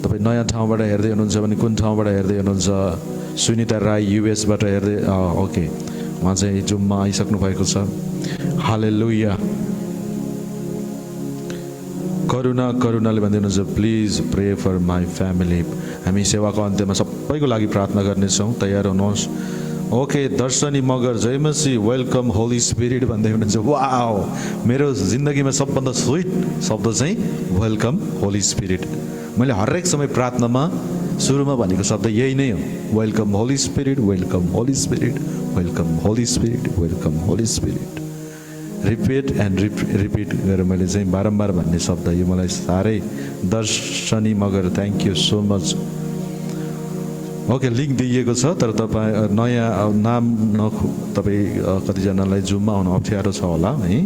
तपाईँ नयाँ ठाउँबाट हेर्दै हुनुहुन्छ भने कुन ठाउँबाट हेर्दै हुनुहुन्छ? सुनिता राई युएसबाट हेर्दै, ओके, उहाँ चाहिँ जुममा आइसक्नु भएको छ। हालेलुया। करुणाले भन्दै हुनुहुन्छ please pray for my family. हामी सेवाको अन्त्यमा सबैको लागि प्रार्थना गर्नेछौँ, तयार हुनुहोस्। ओके, दर्शनी मगर जय मसी, वेलकम होली स्पिरिट भन्दै हुनुहुन्छ। वाओ, मेरो जिन्दगीमा सबभन्दा स्विट शब्द चाहिँ वेलकम होली स्पिरिट। मैले हरेक समय प्रार्थनामा सुरुमा भनेको शब्द यही नै हो, welcome Holi spirit, welcome Holi spirit, welcome Holi spirit, welcome Holi spirit. Repeat and repeat गरेर मैले चाहिँ बारम्बार भन्ने शब्द यो मलाई साह्रै। दर्शनी Magar thank you so much. Okay, link दिइएको छ, तर तपाईँ नयाँ नाम तपाईँ कतिजनालाई जुममा आउनु अप्ठ्यारो छ होला है,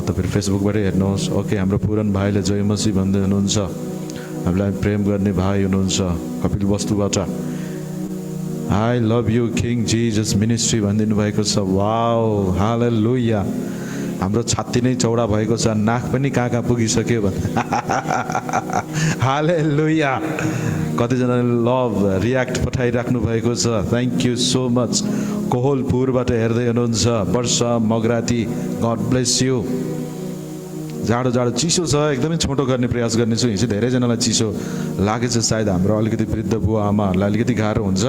तपाईँ फेसबुकबाटै हेर्नुहोस्। ओके, हाम्रो पुरन भाइले जय मसी भन्दै हुनुहुन्छ, हामीलाई प्रेम गर्ने भाइ हुनुहुन्छ कपिल वस्तुबाट। I love you king Jesus ministry भनिदिनु भएको छ। Wow, hallelujah. हाम्रो छाती नै चौडा भएको छ, नाक पनि कहाँ कहाँ पुगिसक्यो भने। हालेलुया। कतिजनाले लभ रियाक्ट पठाइराख्नु भएको छ, थ्याङ्क यू सो मच। कोहलपुरबाट हेर्दै हुनुहुन्छ वर्षा मगराती, गड ब्लेस यु। जाडो चिसो छ, एकदमै छोटो गर्ने प्रयास गर्नेछु। हिजो धेरैजनालाई चिसो लागेछ, सायद हाम्रो अलिकति वृद्ध बुवा आमाहरूलाई अलिकति गाह्रो हुन्छ।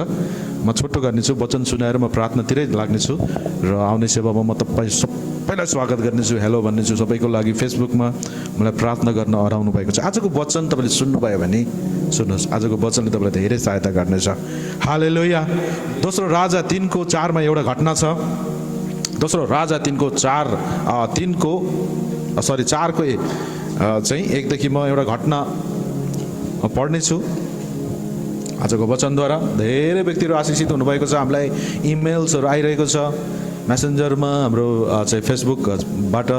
म छोटो गर्नेछु, वचन सुनाएर म प्रार्थनातिरै लाग्नेछु र आउने सेवामा म तपाईँ सबैलाई स्वागत गर्नेछु, हेलो भन्नेछु। सबैको लागि फेसबुकमा मलाई प्रार्थना गर्न अराउनु भएको छ। आजको वचन तपाईँले सुन्नुभयो भने सुन्नुहोस्, आजको वचनले तपाईँलाई धेरै सहायता गर्नेछ। हालेलुया। दोस्रो राजा 3:4 एउटा घटना छ। दोस्रो राजा 4:1 चाहिँ 1देखि म एउटा घटना पढ्नेछु आजको वचनद्वारा। धेरै व्यक्तिहरू आशिषित हुनुभएको छ। हामीलाई इमेल्सहरू आइरहेको छ मेसेन्जरमा, हाम्रो चाहिँ फेसबुकबाट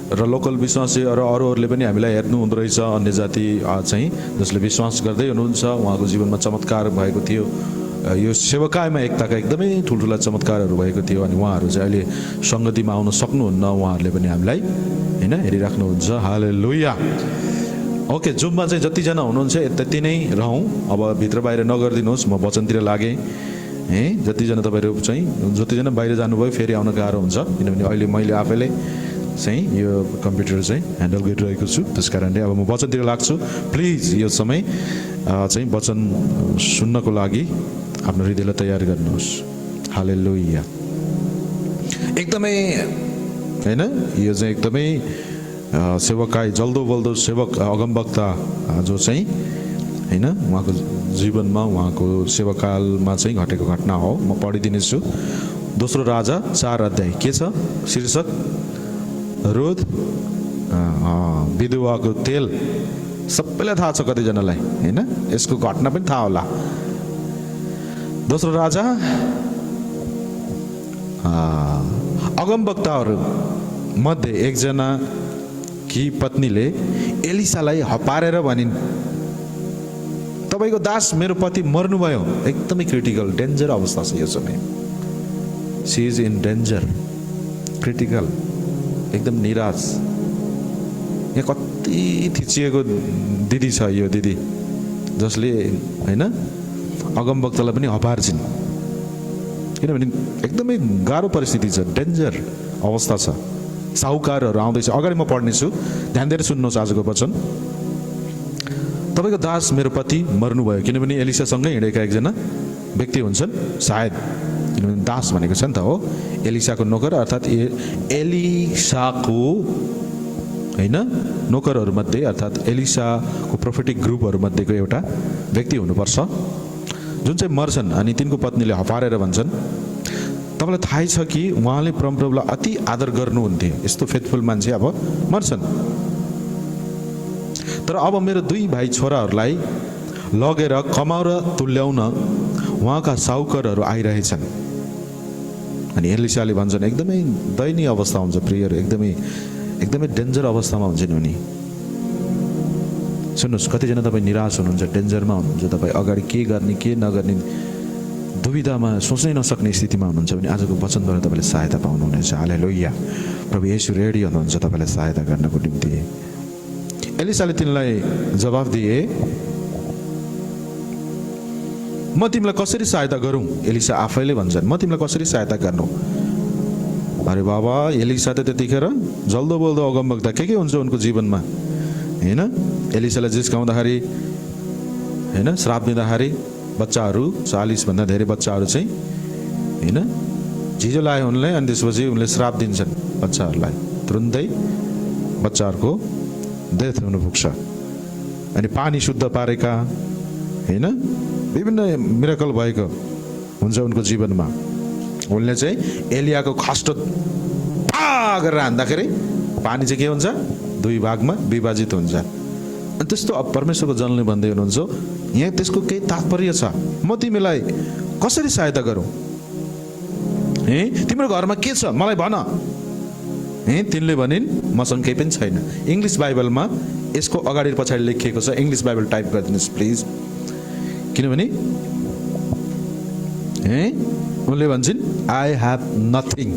र लोकल विश्वासी र अरूहरूले पनि हामीलाई हेर्नु हुँदो रहेछ। अन्य जाति चाहिँ जसले विश्वास गर्दै हुनुहुन्छ, उहाँको जीवनमा चमत्कार भएको थियो। यो सेवकायमा एकताका एकदमै ठुल्ठुला चमत्कारहरू भएको थियो। अनि उहाँहरू चाहिँ अहिले सङ्गतिमा आउन सक्नुहुन्न, उहाँहरूले पनि हामीलाई होइन हेरिराख्नुहुन्छ। हालेलुया। ओके, जुममा चाहिँ जतिजना हुनुहुन्छ त्यति नै रहौँ, अब भित्र बाहिर नगरिदिनुहोस्। म वचनतिर लागेँ है। जतिजना बाहिर जानुभयो फेरि आउन गाह्रो हुन्छ, किनभने अहिले मैले आफैले चाहिँ यो कम्प्युटर चाहिँ ह्यान्डल गरिरहेको छु। त्यस कारणले अब म वचनतिर लाग्छु। प्लिज यो समय चाहिँ वचन सुन्नको लागि आफ्नो हृदयलाई तयार गर्नुहोस्। हालेलुया। एकदमै होइन, यो चाहिँ एकदमै सेवकाई जल्दो बल्दो सेवक अगमवक्ता जो चाहिँ होइन उहाँको जीवनमा उहाँको सेवाकालमा चाहिँ घटेको घटना हो। म पढिदिनेछु। दोस्रो राजा 4 के छ शीर्षक? रुथ विधवाको तेल। सबैलाई थाहा छ, कतिजनालाई होइन यसको घटना पनि थाहा होला। दोस्रो राजा अगमवक्ताहरू मध्ये एकजना कि पत्नीले एलिसालाई हपारेर भनिन्, तपाईँको दास मेरो पति मर्नुभयो। एकदमै क्रिटिकल डेन्जर अवस्था छ यो समय। She is in danger, critical, एकदम निराश। यहाँ कति थिचिएको दिदी छ, यो दिदी जसले होइन अगमवक्तालाई पनि हपार्छिन्, किनभने एकदमै गाह्रो परिस्थिति छ, डेन्जर अवस्था छ। साहुकारहरू आउँदैछ। अगाडि म पढ्नेछु, ध्यान दिएर सुन्नुहोस् आजको वचन। तपाईँको दास मेरो पति मर्नुभयो। किनभने एलिसासँगै हिँडेका एकजना व्यक्ति हुन्छन् सायद, किनभने दास भनेको छ नि त हो एलिसाको नोकर, अर्थात् एलिसाको होइन नोकरहरूमध्ये, अर्थात् एलिसाको प्रोफेटिक ग्रुपहरूमध्येको एउटा व्यक्ति हुनुपर्छ जुन चाहिँ मर्छन्। अनि तिनको पत्नीले हपारेर भन्छन्, तपाईँलाई थाहै छ कि उहाँले परमप्रभुलाई अति आदर गर्नुहुन्थ्यो। यस्तो फेथफुल मान्छे अब मर्छन्। तर अब मेरो 2 भाइ छोराहरूलाई लगेर कमाएर तुल्याउन उहाँका साहुकारहरू आइरहेछन्। अनि एलिसाले भन्छन्, एकदमै दयनीय अवस्था हुन्छ प्रियहरू, एकदमै डेन्जर अवस्थामा हुन्छन् उनी। सुन्नुहोस्, कतिजना तपाईँ निराश हुनुहुन्छ, डेन्जरमा हुनुहुन्छ, तपाईँ अगाडि के गर्ने के नगर्ने दुविधामा सोच्नै नसक्ने स्थितिमा हुनुहुन्छ भने आजको वचनद्वारा तपाईँले सहायता पाउनुहुनेछ। हालेलुया। प्रभु येशू रेडी हुनुहुन्छ तपाईँलाई सहायता गर्नको निम्ति। एलिसाले तिनलाई जवाफ दिए, म तिमीलाई कसरी सहायता गरौँ? एलिसा आफैले भन्छन्, म तिमीलाई कसरी सहायता गर्नु? अरे बाबा, एलिसा त त्यतिखेर जल्दो बोल्दो अगमवक्ता के हुन्छ उनको जीवनमा, होइन? एलिसालाई जिस्काउँदाखेरि, होइन, श्राप दिँदाखेरि बच्चाहरू 40 भन्दा धेरै बच्चाहरू चाहिँ, होइन, झिजो लाग्यो उनले, अनि त्यसपछि उनले श्राप दिन्छन् बच्चाहरूलाई, तुरुन्तै बच्चाहरूको डेथ हुनु पुग्छ। अनि पानी शुद्ध पारेका, होइन, विभिन्न मिरेकल भएको हुन्छ उनको जीवनमा। उनले चाहिँ एलियाको खष्ट गरेर हान्दाखेरि पानी चाहिँ के हुन्छ? 2 भागमा विभाजित हुन्छ। अनि त्यस्तो परमेश्वरको जनले भन्दै हुनुहुन्छ, यहाँ त्यसको केही तात्पर्य छ। म तिमीलाई कसरी सहायता गरौँ? तिम्रो घरमा के छ मलाई भन। तिनले भनिन्, मसँग केही पनि छैन। इङ्ग्लिस बाइबलमा यसको अगाडि पछाडि लेखिएको छ, इङ्ग्लिस बाइबल टाइप गरिदिनुहोस् प्लिज। किनभने उनले भन्छन्, आई हेभ नथिङ।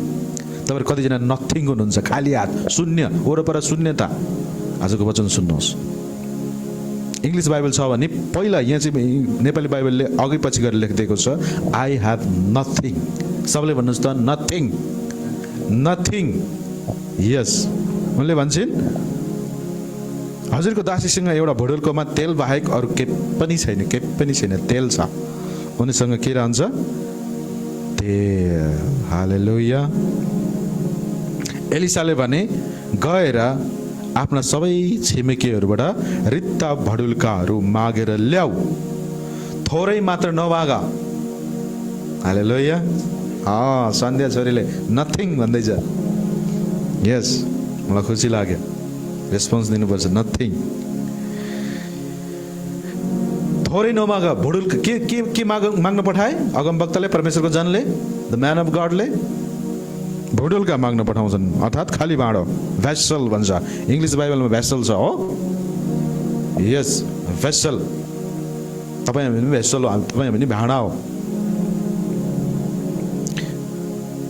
तपाईँहरू कतिजना नथिङ हुनुहुन्छ, खाली हात, शून्य, वरपर शून्यता। आजको वचन सुन्नुहोस्। इङ्ग्लिस बाइबल छ भने पहिला, यहाँ चाहिँ नेपाली बाइबलले अघि पछि गरेर लेखिदिएको छ, आई हेभ नथिङ। सबले भन्नुहोस् त, नथिङ, नथिङ। यस, उनले भन्छन्, हजुरको दासीसँग एउटा भुडुल्कोमा तेल बाहेक अरू केही पनि छैन, केही पनि छैन, तेल छ। उनीसँग के रहन्छ? तेल। हालेलुया। एलिसाले भने, गएर आफ्ना सबै छिमेकीहरूबाट रित्ता भडुल्काहरू मागेर ल्याऊ, थोरै मात्र नमाग। हालेलुया। सन्ध्या छोरीले नथिङ भन्दैछ। यस, मलाई खुसी लाग्यो। रेस्पोन्स दिनुपर्छ, नथिङ। थोरै नमाग, भुडुल्का। के माग्न पठाए अगमवक्ताले, परमेश्वरको जनले, द म्यान अफ गडले? भुडुल्का माग्न पठाउँछन्, अर्थात् खाली भाँडो, भेसल भन्छ। इङ्ग्लिस बाइबलमा भेसल छ, हो। यस, भेसल। तपाईँ हामी पनि भेसल हो, तपाईँ हामी पनि भाँडा हो।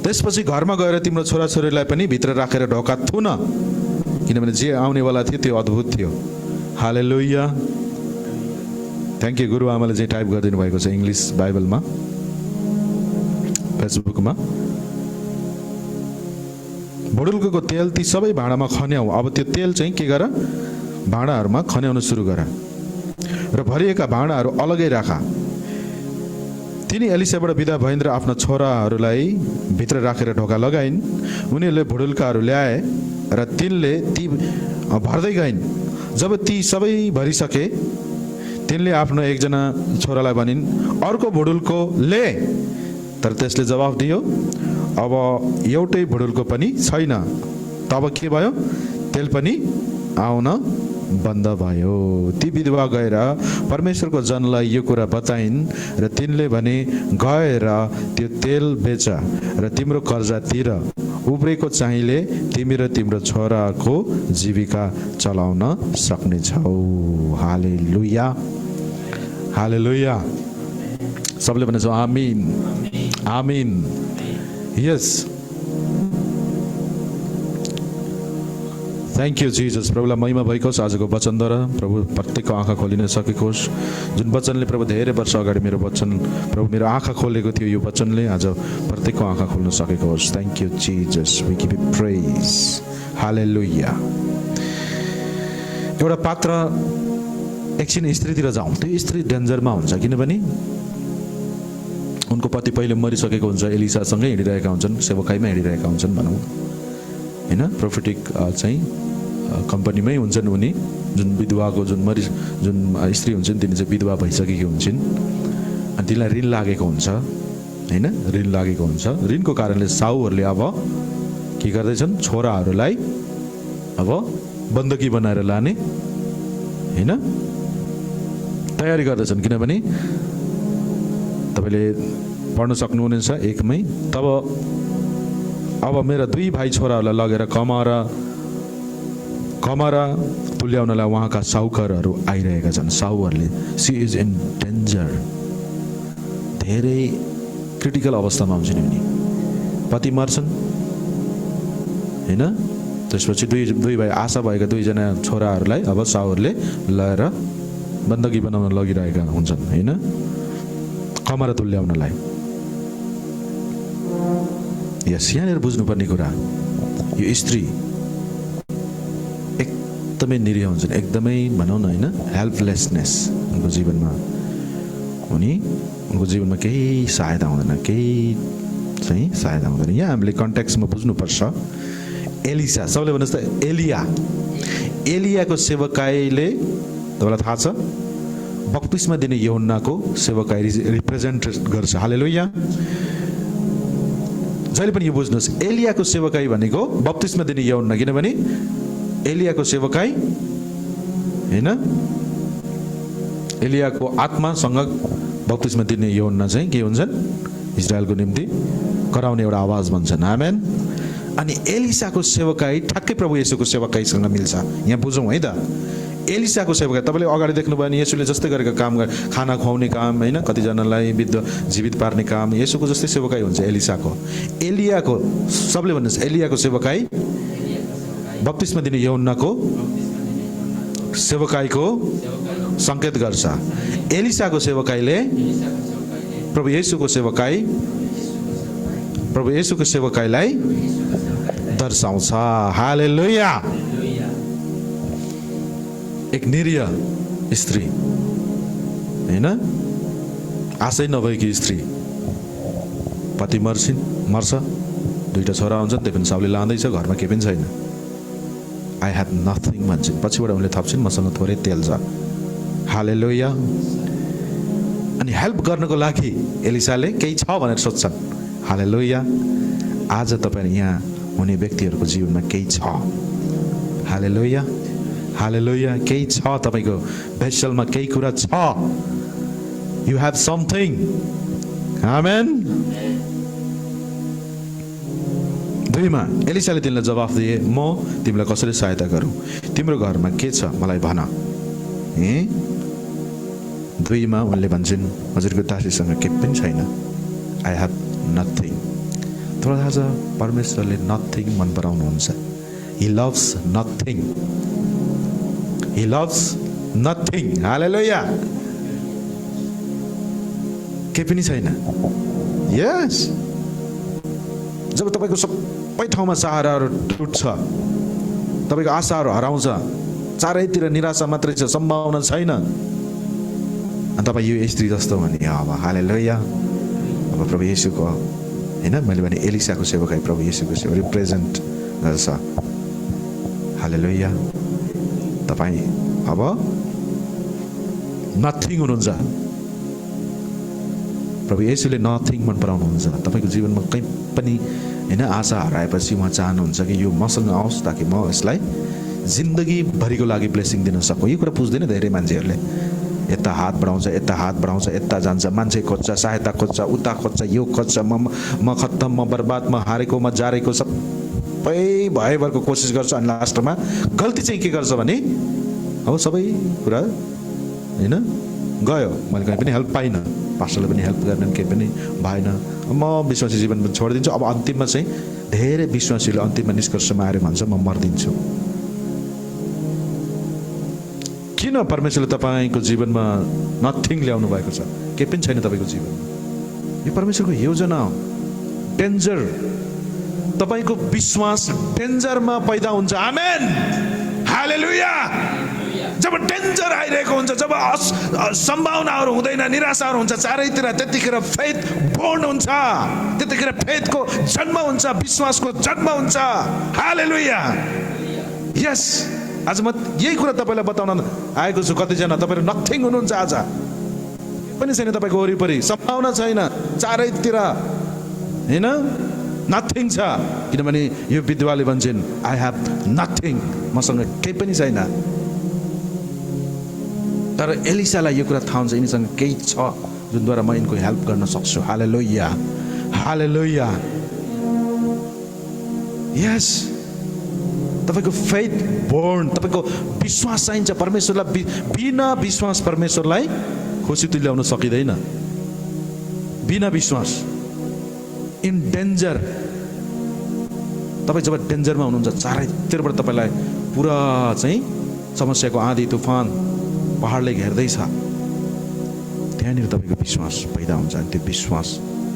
त्यसपछि घरमा गएर तिम्रो छोराछोरीलाई पनि भित्र राखेर ढोका थुन, किनभने जे आउनेवाला थियो त्यो अद्भुत थियो। हालेलुया। Thank you. गुरु आमाले चाहिँ टाइप गरिदिनु भएको छ इङ्ग्लिस बाइबलमा, फेसबुकमा। भुडुल्को तेल ती सबै भाँडामा खन्याऊ। अब त्यो तेल चाहिँ के गर? भाँडाहरूमा खन्याउन सुरु गर र भरिएका भाँडाहरू अलगै राख। तिनी एलिसाबाट बिदा भइन् र आफ्ना छोराहरूलाई भित्र राखेर ढोका लगाइन्। उनीहरूले भुडुल्काहरू ल्याए र तिनले ती भर्दै गइन्। जब ती सबै भरिसके, तिनले आफ्नो एकजना छोरालाई भनिन्, अर्को भुडुल्को ले। तर त्यसले जवाफ दियो, अब एउटै भुडुल्को पनि छैन। तब के भयो? तेल पनि आउन बन्द भयो। ती विधवा गएर परमेश्वरको जनलाई यो कुरा बताइन् र तिनले भने, गएर त्यो तेल बेच र तिम्रो कर्जा तिर, उब्रेको चाहिँले तिमी र तिम्रो छोराको जीविका चलाउन सक्नेछौ। हालेलुया, हालेलुया। सबले भनेछ आमीन, आमीन। यस, थ्याङ्क यू जिजस। प्रभुलाई महिमा भएको होस् आजको वचनद्वारा। प्रभु प्रत्येकको आँखा खोलिन सकेको होस्। जुन वचनले प्रभु धेरै वर्ष अगाडि मेरो वचन, प्रभु मेरो आँखा खोलेको थियो, यो वचनले आज प्रत्येकको आँखा खोल्न सकेको होस्। Thank you Jesus, we give you praise. Hallelujah. एउटा पात्र एकछिन स्त्रीतिर जाउँ। त्यो स्त्री डेन्जरमा हुन्छ, किनभने उनको पति पहिले मरिसकेको हुन्छ, एलिसासँगै हिँडिरहेका हुन्छन्, सेवकाईमा हिँडिरहेका हुन्छन् भनौँ, होइन। प्रोफेटिक चाहिँ कम्पनीमै हुन्छन् उनी। जुन विधवाको जुन स्त्री हुन्छन्, तिनी चाहिँ विधवा भइसकेकी हुन्छन् अनि तिनलाई ऋण लागेको हुन्छ, होइन। ऋण लागेको हुन्छ। ऋणको कारणले साहुहरूले अब के गर्दैछन्? छोराहरूलाई अब बन्दकी बनाएर लाने, होइन, तयारी गर्दैछन्। किनभने तपाईँले पढ्न सक्नुहुनेछ 1 मै, तब अब मेरा 2 भाइ छोराहरूलाई लगेर कमरा तुल्याउनलाई उहाँका साहुकारहरू आइरहेका छन्। साहुहरूले, सी इज इन डेन्जर, धेरै क्रिटिकल अवस्थामा हुन्छन् उनी। पति मर्छन्, होइन, त्यसपछि दुई भाइ आशा भएका दुईजना छोराहरूलाई अब साउरले लगेर बन्दगी बनाउन लगिरहेका हुन्छन् होइन, कमरा तुल्याउनलाई। यहाँनिर बुझ्नुपर्ने कुरा, यो स्त्री एकदमै निरीह हुन्छन्, एकदमै भनौँ न होइन, हेल्पलेसनेस उनको जीवनमा। उनको जीवनमा केही सहायता हुँदैन, केही चाहिँ सहायता हुँदैन। यहाँ हामीले कन्टेक्स्टमा बुझ्नुपर्छ। एलिसा, सबैले भन्नुहोस् त एलियाको सेवकाईले, तपाईँलाई थाहा छ, बप्तिस्मा दिने यूहन्नाको सेवकाई रिप्रेजेन्ट गर्छ। हालेलुया। जहिले पनि यो बुझ्नुहोस्, एलियाको सेवकाई भनेको बप्तिस्मा दिने यूहन्ना, किनभने एलियाको सेवकाई होइन, एलियाको आत्मासँग बप्तिस्मा दिने यूहन्ना चाहिँ के हुन्छन्, इजरायलको निम्ति कराउने एउटा आवाज भन्छन्। आमेन। अनि एलिसाको सेवकाई ठ्याक्कै प्रभु येशूको सेवकाईसँग मिल्छ। यहाँ बुझौँ है त, एलिसाको सेवकाई तपाईँले अगाडि देख्नुभयो भने येशूले जस्तै गरेका काम, खाना खुवाउने काम होइन, कतिजनालाई जीवित पार्ने काम, येशूको जस्तै सेवकाई हुन्छ एलिसाको। एलियाको, सबले भन्नुहोस्, एलियाको सेवकाई बप्तिस्मा दिने यूहन्नाको सेवकाईको संकेत गर्छ। एलिसाको सेवकाईले प्रभु येशूको सेवकाईलाई दर्शाउँछ। हालेलुया। एक निरीह स्त्री होइन, आशै नभएकी स्त्री, पति मर्छ, दुईटा छोरा हुन्छन्, त्यही पनि साउले लाँदैछ, घरमा केही पनि छैन। आई ह्याभ नथिङ भन्छन्, पछिबाट उनले थप्छन्, मसँग थोरै तेल छ। हालेलुया। अनि हेल्प गर्नको लागि एलिसाले केही छ भनेर सोध्छन्। हालेलुया। आज तपाईँ यहाँ हुने व्यक्तिहरूको जीवनमा केही छ। हालेलुया, हालेलुया। केही छ, तपाईँको भेसलमा केही कुरा छ। You have something. आमेन। 2मा एलिसाले तिमीलाई जवाफ दिए, म तिमीलाई कसरी सहायता गरौँ, तिम्रो घरमा के छ मलाई भन। 2मा उनले भन्छन्, हजुरको दासीसँग केही पनि छैन। I have nothing. थोडा थाहा छ, परमेश्वरले नथिङ मन पराउनुहुन्छ। ही लभ्स नथिङ। ही लभ्स नथिङ। हालेलुया। केही पनि छैन। यस। जब तपाईँको सबै ठाउँमा सहाराहरू टुट्छ, तपाईँको आशाहरू हराउँछ, चारैतिर निराशा मात्रै छ, सम्भावना छैन, अनि तपाईँ यो स्त्री जस्तो भने अब हालेलुया। अब प्रभु येशूको होइन, मैले भने एलिसाको सेवकाई प्रभु येशूको सेवा रिप्रेजेन्ट गर्छ। हालेलुया। तपाईँ अब नथिङ हुनुहुन्छ। प्रभु येशूले नथिङ मन पराउनुहुन्छ। तपाईँको जीवनमा कहीँ पनि होइन आशा हराएपछि उहाँ चाहनुहुन्छ कि यो मसँग आओस्, ताकि म यसलाई जिन्दगीभरिको लागि ब्लेसिङ दिन सकौँ। यो कुरा बुझ्दैन धेरै मान्छेहरूले। यता हात बढाउँछ, यता हात बढाउँछ, यता जान्छ, मान्छे खोज्छ, सहायता खोज्छ, उता खोज्छ, यो खोज्छ, म खत्तम, म बर्बाद, म हारेको, म जारेको, सबै भएभरको कोसिस गर्छ। अनि लास्टमा गल्ती चाहिँ के गर्छ भने अब सबै कुरा होइन गयो, मैले कहीँ पनि हेल्प पाइनँ, पास्टरले पनि हेल्प गरेन, केही पनि भएन, म विश्वासी जीवन छोडिदिन्छु। अब अन्तिममा चाहिँ धेरै विश्वासीले अन्तिममा निष्कर्षमा आएर भन्छ, म मर्दिन्छु। किन परमेश्वरले तपाईँको जीवनमा नथिङ ल्याउनु भएको छ? केही पनि छैन तपाईँको जीवनमा। यो परमेश्वरको योजना हो। डेन्जर, तपाईँको विश्वास डेन्जरमा पैदा हुन्छ। आमेन। हालेलुया। जब डेन्जर आइरहेको हुन्छ, जब सम्भावनाहरू हुँदैन, निराशाहरू हुन्छ चारैतिर, त्यतिखेर फेथ बोर्न हुन्छ, त्यतिखेर फेथको जन्म हुन्छ, विश्वासको जन्म हुन्छ। हालेलुया। यस। आज म यही कुरा तपाईँलाई बताउन आएको छु। कतिजना तपाईँहरू नथिङ हुनुहुन्छ, आज पनि छैन तपाईँको वरिपरि, सम्भावना छैन चारैतिर होइन, नथिङ छ। किनभने यो विधवाले भन्छन्, आई हेभ नथिङ, मसँग केही पनि छैन। तर एलिसालाई यो कुरा थाहा हुन्छ, यिनीसँग केही छ जुनद्वारा म यिनको हेल्प गर्न सक्छु। हालेलुया। हालेलुया। यस। तपाईँको फेथ बोर्न, तपाईँको विश्वास चाहिन्छ। परमेश्वरलाई बिना विश्वास परमेश्वरलाई खुसी तुल्याउन सकिँदैन। बिना विश्वास इन डेन्जर। तपाईँ जब डेन्जरमा हुनुहुन्छ, चारैतिरबाट तपाईँलाई पुरा चाहिँ समस्याको आँधी तुफान पहाडले घेर्दैछ, त्यहाँनिर तपाईँको विश्वास पैदा हुन्छ। अनि त्यो विश्वास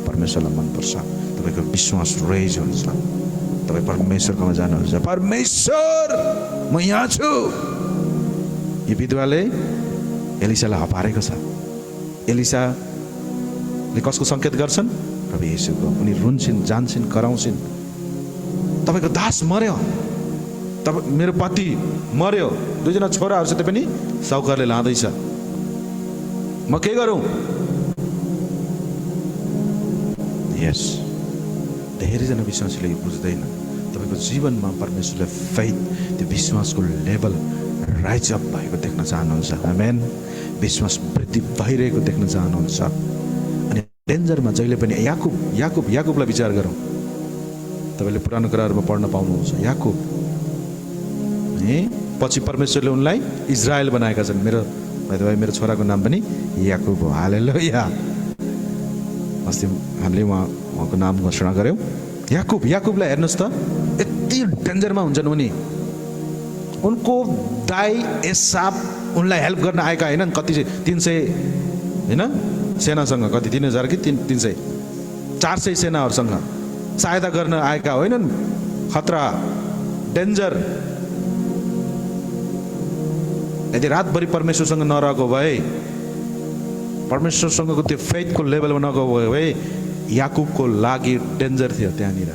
परमेश्वरलाई मनपर्छ। तपाईँको विश्वास रेज हुन्छ। तपाईँ परमेश्वरकोमा जानुहुन्छ, परमेश्वर म यहाँ छु। यो विधवाले एलिसालाई हपारेको छ। एलिसाले कसको सङ्केत गर्छन्? प्रभु येशूको। उनी रुन्छन्, जान्छन्, कराउँछन्, तपाईँको दास मर्यो, तपाईँ मेरो पति मर्यो, दुईजना छोराहरूसित पनि साहुकारले लाँदैछ, म के गरौँ? यस, धेरैजना विश्वासीले यो बुझ्दैन। तपाईँको जीवनमा परमेश्वरले फेथ, त्यो विश्वासको लेभल राइज अप भएको देख्न चाहनुहुन्छ। आमेन। विश्वास वृद्धि भइरहेको देख्न चाहनुहुन्छ। अनि डेन्जरमा जहिले पनि याकुबलाई विचार गरौँ। तपाईँले पुरानो करारमा पढ्न पाउनुहुन्छ। याकुब पछि परमेश्वरले उनलाई इजरायल बनाएका छन्। मेरो छोराको नाम पनि याकुब हो। हालेलुया। अस्ति हामीले उहाँको नाम घोषणा गऱ्यौँ। याकुबलाई हेर्नुहोस् त, यति डेन्जरमा हुन्छन् उनी। उनको दाइ एसाप उनलाई हेल्प गर्न आएका होइनन्। कति 300 होइन सेनासँग, कति 3000 कि 300 400 सेनाहरूसँग सहायता गर्न आएका होइनन्। खतरा, डेन्जर। यदि रातभरि परमेश्वरसँग नरहेको भए, परमेश्वरसँगको त्यो फेथको लेभलमा नगएको भए, याकुबको लागि डेन्जर थियो त्यहाँनिर।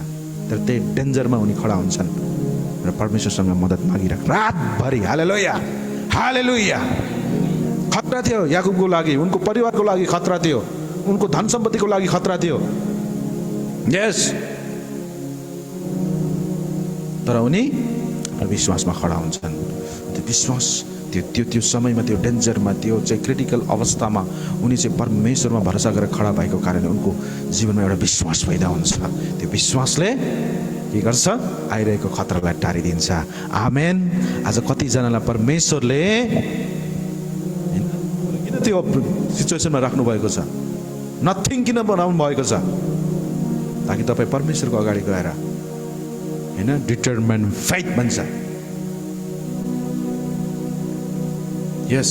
तर त्यही डेन्जरमा उनी खडा हुन्छन् र परमेश्वरसँग मद्दत मागिरहेको रातभरि। हालेलुया, हालेलुया। खतरा थियो याकुबको लागि, उनको परिवारको लागि खतरा थियो, उनको धन सम्पत्तिको लागि खतरा थियो। यस, तर उनी विश्वासमा खडा हुन्छन्। त्यो विश्वास, त्यो समयमा, त्यो डेन्जरमा, त्यो चाहिँ क्रिटिकल अवस्थामा उनी चाहिँ परमेश्वरमा भरोसा गरेर खडा भएको कारणले उनको जीवनमा एउटा विश्वास पैदा हुन्छ। त्यो विश्वासले के गर्छ? आइरहेको खतरालाई टारिदिन्छ। आमेन। आज कतिजनालाई परमेश्वरले किन त्यो सिचुएसनमा राख्नु भएको छ? नथिङ किन बनाउनु भएको छ? ताकि तपाईँ परमेश्वरको अगाडि गएर होइन डिटरमाइन फाइट भन्छ। यस,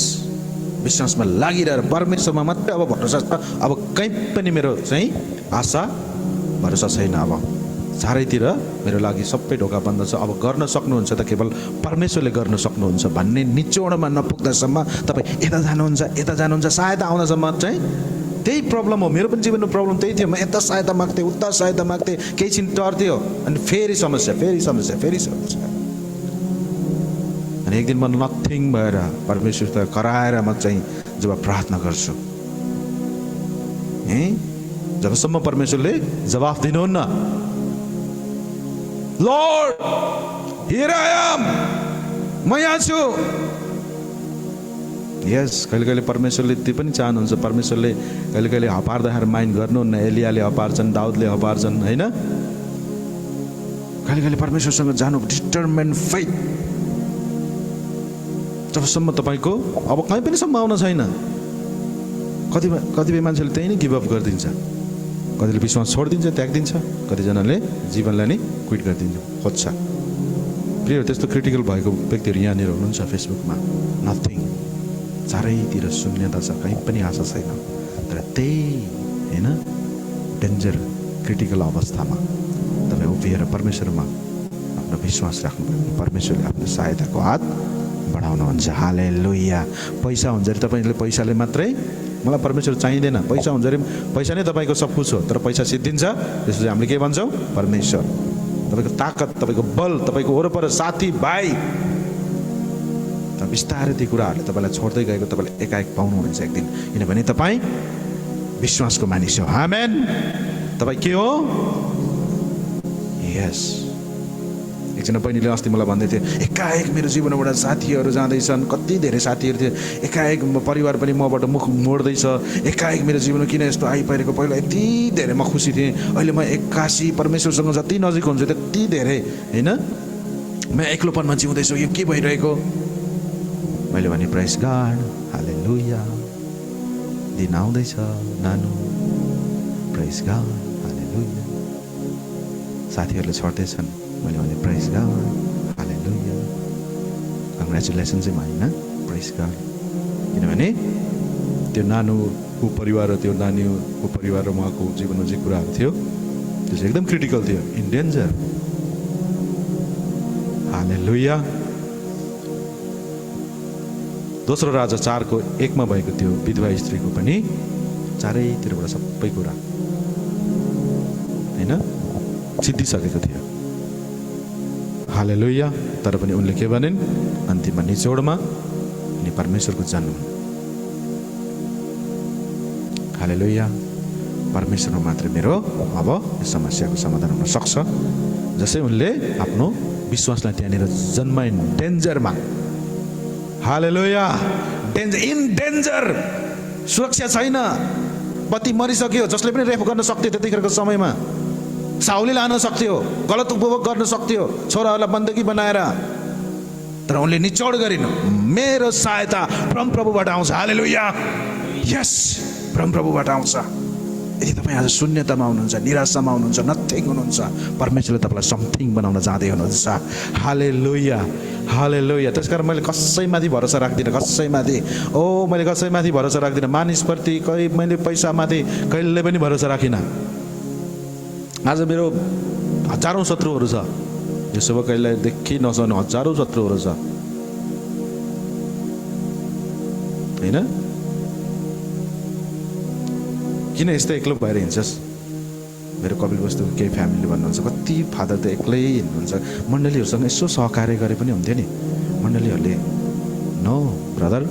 विश्वासमा लागिरहेर परमेश्वरमा मात्रै अब भरोसा छ। अब कहीँ पनि मेरो चाहिँ आशा भरोसा छैन। अब चारैतिर मेरो लागि सबै ढोका बन्द छ। अब गर्न सक्नुहुन्छ त केवल परमेश्वरले गर्न सक्नुहुन्छ भन्ने निचोडमा नपुग्दासम्म तपाईँ यता जानुहुन्छ, सहायता आउँदासम्म चाहिँ त्यही प्रब्लम हो। मेरो पनि जीवनको प्रब्लम त्यही थियो। म यता सहायता माग्थेँ, उता सहायता माग्थेँ, केही छिन टर्थ्यो, अनि फेरि समस्या। अनि एक दिन म नथिङ भएर परमेश्वर कराएर म चाहिँ जब प्रार्थना गर्छु, जबसम्म परमेश्वरले जवाफ दिनुहुन्न, लर्ड हियर आई एम, म यहाँ छु। यस, कहिले परमेश्वरले त्यो पनि चाहनुहुन्छ। परमेश्वरले कहिले हपार्दाखेरि माइन्ड गर्नुहुन्न। एलियाले हपार्छन्, दाउदले हपार्छन्, होइन? कहिले परमेश्वरसँग जानु, डिटरमाइन फेथ। जबसम्म तपाईँको अब कहीँ पनि सम्भावना छैन। कतिपय मान्छेले त्यही नै गिभअप गरिदिन्छ, कतिले विश्वास छोडिदिन्छ, त्यागिदिन्छ, कतिजनाले जीवनलाई नै क्विट गरिदिन्छ, खोज्छ। प्रिय, त्यस्तो क्रिटिकल भएको व्यक्तिहरू यहाँनिर हुनुहुन्छ फेसबुकमा। नथिङ, चारैतिर शून्यता छ, कहीँ पनि आशा छैन। तर त्यही होइन डेन्जर क्रिटिकल अवस्थामा तपाईँ उभिएर परमेश्वरमा आफ्नो विश्वास राख्नुभयो, परमेश्वरले आफ्नो सहायताको हात बढाउनुहुन्छ। हालेलुया। पैसा हुन्छ अरे तपाईँले पैसाले मात्रै मलाई परमेश्वर चाहिँदैन, पैसा हुन्छ अरे पैसा नै तपाईँको सब कुछ हो, तर पैसा सिद्धिन्छ त्यसपछि हामीले के भन्छौँ? परमेश्वर। तपाईँको ताकत, तपाईँको बल, तपाईँको वरपर साथी भाइ, बिस्तारै ती कुराहरूले तपाईँलाई छोड्दै गएको तपाईँले एकाएक पाउनुहुनेछ एक दिन, किनभने तपाईँ विश्वासको मानिस हो। आमेन। तपाईँ के हो? यस। एकजना बहिनीले अस्ति मलाई भन्दै थियो, एकाएक मेरो जीवनबाट साथीहरू जाँदैछन्, कति धेरै साथीहरू थियो, एकाएक परिवार पनि मबाट मुख मोड्दैछ, एकाएक मेरो जीवनमा किन यस्तो आइपरेको? पहिला यति धेरै म खुसी थिएँ, अहिले म 81 परमेश्वरसँग जति नजिक हुन्छु त्यति धेरै होइन म एक्लोपनमा जिउँदैछु, यो के भइरहेको? मैले भने प्रेज गॉड, हालेलुया, दिन आउँदैछ नानु, प्रेज गॉड, हालेलुया। साथीहरूले छोड्दैछन्, मैले भने प्रेज गॉड, हालेलुया, कङ्ग्रेचुलेसन चाहिँ होइन, प्रेज गॉड। किनभने त्यो नानुको परिवार र त्यो नानीको परिवार र उहाँको जीवनमा जे कुराहरू थियो त्यो चाहिँ एकदम क्रिटिकल थियो, इन डेन्जर। हालेलुया। दोस्रो राजा 4:1 भएको त्यो विधवा स्त्रीको पनि चारैतिरबाट सबै कुरा होइन सिद्धिसकेको थियो। हालेलुया। तर पनि उनले के भनिन्, अन्तिममा निचोडमा उनी परमेश्वरको जन हुन्। हालेलुया। परमेश्वरमा मात्रै मेरो अब यो समस्याको समाधान हुन सक्छ। जसै उनले आफ्नो विश्वासलाई त्यहाँनिर जन्माइन् डेन्जरमा। हालेलुया। डेन्जर, इन डेन्जर, सुरक्षा छैन, पति मरिसक्यो, जसले पनि रेप गर्न सक्थ्यो त्यतिखेरको समयमा, साहुले लान सक्थ्यो, गलत उपभोग गर्न सक्थ्यो छोराहरूलाई बन्दकी बनाएर। तर उनले निचोड गरिन्, मेरो सहायता परमप्रभुबाट आउँछ। हालेलुया। यस, परमप्रभुबाट आउँछ। यदि तपाईँ आज शून्यतामा हुनुहुन्छ, निराशामा हुनुहुन्छ, नथिङ हुनुहुन्छ, परमेश्वरले तपाईँलाई समथिङ बनाउन जाँदै हुनुहुन्छ। हालेलुया, हालेलुया। त्यसकारण मैले कसैमाथि भरोसा राख्दिनँ, कसैमाथि, मैले कसैमाथि भरोसा राख्दिनँ, मानिसप्रति मैले पैसामाथि कहिले पनि भरोसा राखिनँ। आज मेरो हजारौँ शत्रुहरू छ, यो सब कहिल्यै देखि नसक्ने हजारौँ शत्रुहरू छ होइन। किन यस्तो एक्लो भएर हिँड्छस्? मेरो कपिल वस्तुको केही फ्यामिली भन्नुहुन्छ, कति फादर त एक्लै हिँड्नुहुन्छ, मण्डलीहरूसँग यसो सहकार्य गरे पनि हुन्थ्यो नि। मण्डलीहरूले नो ब्रदर,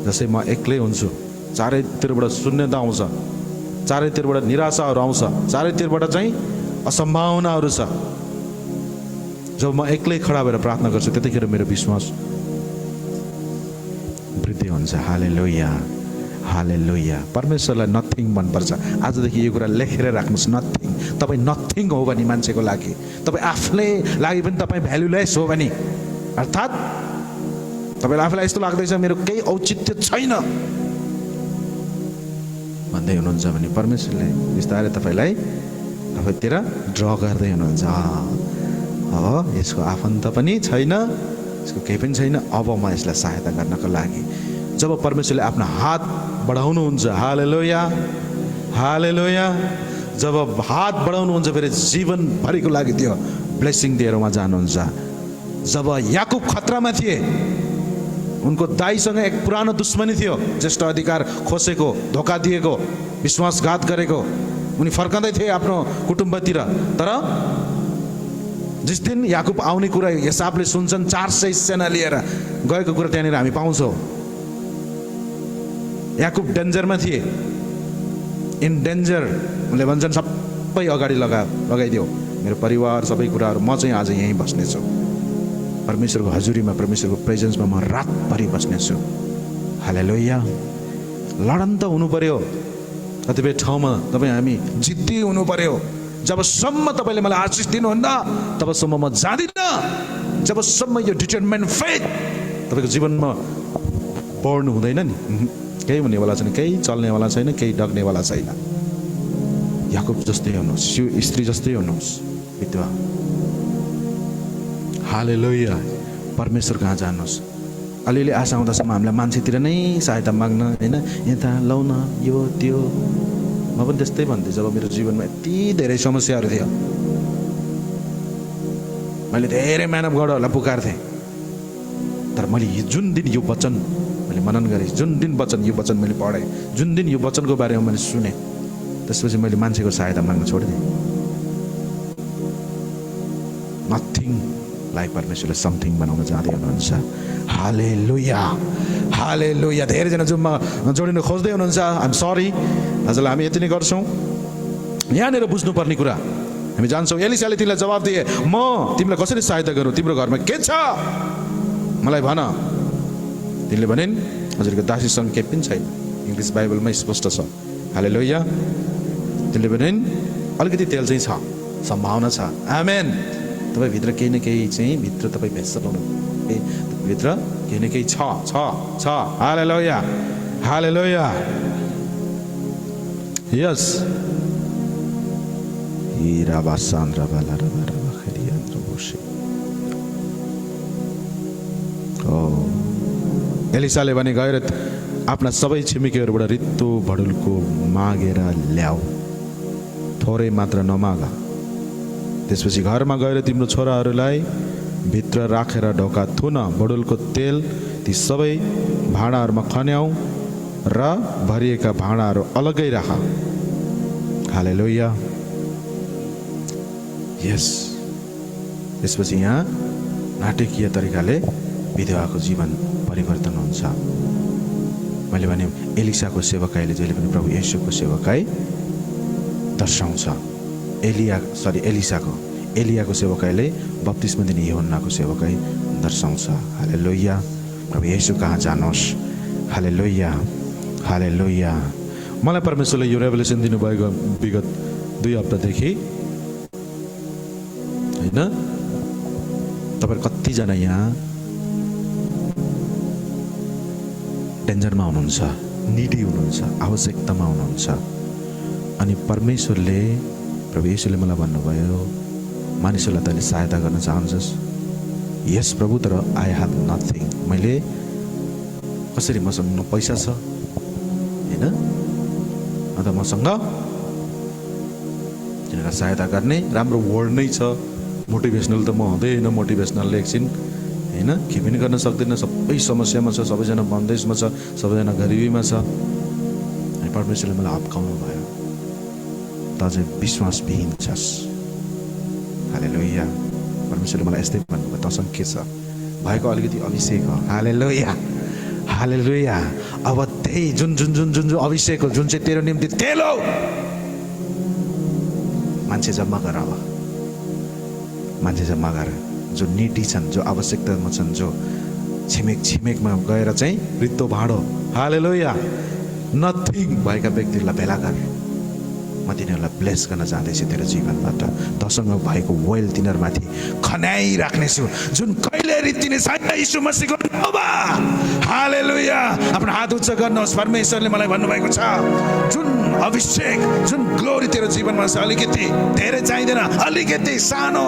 जसै म एक्लै हुन्छु, चारैतिरबाट शून्यता आउँछ, चारैतिरबाट निराशाहरू आउँछ, चारैतिरबाट चाहिँ असम्भावनाहरू छ। जब म एक्लै खडा भएर प्रार्थना गर्छु त्यतिखेर मेरो विश्वास वृद्धि हुन्छ। हालेलुया, हालेलुया। परमेश्वरलाई नथिङ मनपर्छ। आजदेखि यो कुरा लेखेर राख्नुहोस्, नथिङ। तपाईँ नथिङ हो भने मान्छेको लागि, तपाईँ आफ्नै लागि पनि तपाईँ भ्यालुलेस हो भने, अर्थात् तपाईँलाई आफूलाई यस्तो लाग्दैछ मेरो केही औचित्य छैन भन्दै हुनुहुन्छ भने परमेश्वरले बिस्तारै तपाईँलाई आफूतिर ड्र गर्दै हुनुहुन्छ। यसको आफन्त पनि छैन, यसको केही पनि छैन, अब म यसलाई सहायता गर्नको लागि। जब परमेश्वरले आफ्नो हात बढाउनुहुन्छ, हालेलुया, हालेलुया, जब हात बढाउनुहुन्छ फेरि जीवनभरिको लागि त्यो ब्लेसिङ दिएर उहाँ जानुहुन्छ। जब याकुब खतरामा थिए, उनको दाइसँग एक पुरानो दुश्मनी थियो, ज्येष्ठ अधिकार खोसेको, धोका दिएको, विश्वासघात गरेको, उनी फर्कँदै थिए आफ्नो कुटुम्बतिर। तर जिस दिन याकुब आउने कुरा हिसाबले सुन्छन्, 400 सेना लिएर गएको कुरा त्यहाँनिर हामी पाउँछौँ। याकुब डेन्जरमा थिए, इन डेन्जर। उनले भन्छन् सबै अगाडि लगाइदियो, मेरो परिवार सबै कुराहरू, म चाहिँ आज यहीँ बस्नेछु, परमेश्वरको हजुरीमा, परमेश्वरको प्रेजेन्समा म रातभरि बस्नेछु। हालेलुया। लडन त हुनु पर्यो, कतिपय ठाउँमा तपाईँ हामी जिद्दी हुनु पर्यो। जबसम्म तपाईँले मलाई आशिष दिनुहुन्न तबसम्म म जाँदिनँ। जबसम्म यो डिटरमाइन्ड फेथ तपाईँको जीवनमा बढ्नु हुँदैन नि, केही हुनेवाला छैन, केही चल्नेवाला छैन, केही डग्नेवाला छैन। याकुब जस्तै हुनुहोस्, यो स्त्री जस्तै हुनुहोस्, विधवा। हालेलुया। परमेश्वर कहाँ जानुहोस्। अलिअलि आशा आउँदासम्म हामीलाई मान्छेतिर नै सहायता माग्न, होइन, यता लौ न, यो त्यो। म पनि त्यस्तै भन्थेँ जब मेरो जीवनमा यति धेरै समस्याहरू थियो। मैले धेरै म्यान अफ गडहरूलाई पुकार्थेँ। तर मैले जुन दिन यो वचन मैले मनन गरेँ, जुन दिन यो वचन मैले पढेँ, जुन दिन यो वचनको बारेमा मैले सुनेँ, त्यसपछि मैले मान्छेको सहायता माग्न छोडिदिएँ। नथिङलाई परमेश्वरले समथिङ बनाउन जाँदै हुनुहुन्छ। हालेलुया, हालेलुया। धेरैजना जुम्मा जोडिन खोज्दै हुनुहुन्छ, आइएम सरी। हजुरलाई हामी यति नै गर्छौँ। यहाँनिर बुझ्नुपर्ने कुरा हामी जान्छौँ। एलिसाले तिमीलाई जवाब दिए, म तिमीलाई कसरी सहायता गरौँ, तिम्रो घरमा के छ मलाई भन। तिमीले भनिन् हजुरको दासीसँग केही पनि छैन। इङ्ग्लिस बाइबलमा स्पष्ट छ। हालेलुया। तिमीले भनिन् अलिकति तेल चाहिँ छ, सम्भावना छ। आमेन। तपाईँ भित्र केही न केही चाहिँ भित्र तपाईँ भेट्छ, भित्र केही न केही छ। हालेलुया, हालेलुया। यस। एलिसाले भने गएर आफ्ना सबै छिमेकीहरूबाट रित्तो भडुल्को मागेर ल्याऊ, थोरै मात्र नमाग। त्यसपछि घरमा गएर तिम्रो छोराहरूलाई भित्र राखेर ढोका थुन, भडुल्को तेल ती सबै भाँडाहरूमा खन्याऊ र भरिएका भाँडाहरू अलग्गै राख। हालेलुया। यस। त्यसपछि यहाँ नाटकीय तरिकाले विधवाको जीवन परिवर्तन हुन्छ। मैले भने एलिसाको सेवकाईले जहिले पनि प्रभु येशूको सेवकाई दर्शाउँछ। एलियाको सेवकाईले बप्तिस्मा दिने यूहन्नाको सेवकाई दर्शाउँछ। हालेलुया। प्रभु येशू कहाँ जानुहोस्। हालेलुया, हालेलुया। मलाई परमेश्वरले यो रेभेलेसन दिनुभएको विगत 2 हप्तादेखि, होइन, तपाईँ कतिजना यहाँ डेन्जरमा हुनुहुन्छ, निडी हुनुहुन्छ, आवश्यकतामा हुनुहुन्छ, अनि परमेश्वरले प्रभु येशूले मलाई भन्नुभयो मानिसहरूलाई तैँले सहायता गर्न चाहन्छस्। यस प्रभु, तर आई हेभ नथिङ। मैले कसरी, मसँग न पैसा छ, होइन, अन्त मसँग तिनीहरूलाई सहायता गर्ने राम्रो वर्ड नै छ। मोटिभेसनल त म हुँदैन, मोटिभेसनलले एकछिन, होइन, के पनि गर्न सक्दैन। सबै समस्यामा छ, सबैजना बन्देजमा छ, सबैजना गरिबीमा छ। अनि परमेश्वरले मलाई हप्काउनु भयो, त चाहिँ विश्वासविहीन छस्। हालेलुया। परमेश्वरले मलाई यस्तै भन्नुभयो, तसँग के छ, भएको अलिकति अभिषेक हो। हालेलुया, हालेलुया। अब त्यही जुन जुन जुन जुन जुन अभिषेक हो, जुन चाहिँ तेरो निम्ति तेल हो, मान्छे जम्मा गर। अब मान्छे जम्मा गर, जो निडी छन्, जो आवश्यकतामा छन्, जो छिमेकमा गएर चाहिँ रित्तो भाँडो, हालेलुया, नथिङ भएका व्यक्तिहरूलाई भेला गर। म तिनीहरूलाई ब्लेस गर्न चाहँदैछु तेरो जीवनबाट। तसँग भएको वेल तिनीहरूमाथि खन्याइराख्नेछु, जुन कहिले रित्तिने छैन यीशु मसीहको नाममा। हालेलुया। आफ्नो हात उच्च गर्नुहोस्। परमेश्वरले मलाई भन्नुभएको छ, जुन अभिषेक, जुन ग्लोरी तेरो जीवनमा छ, अलिकति, धेरै चाहिँदैन, अलिकति सानो,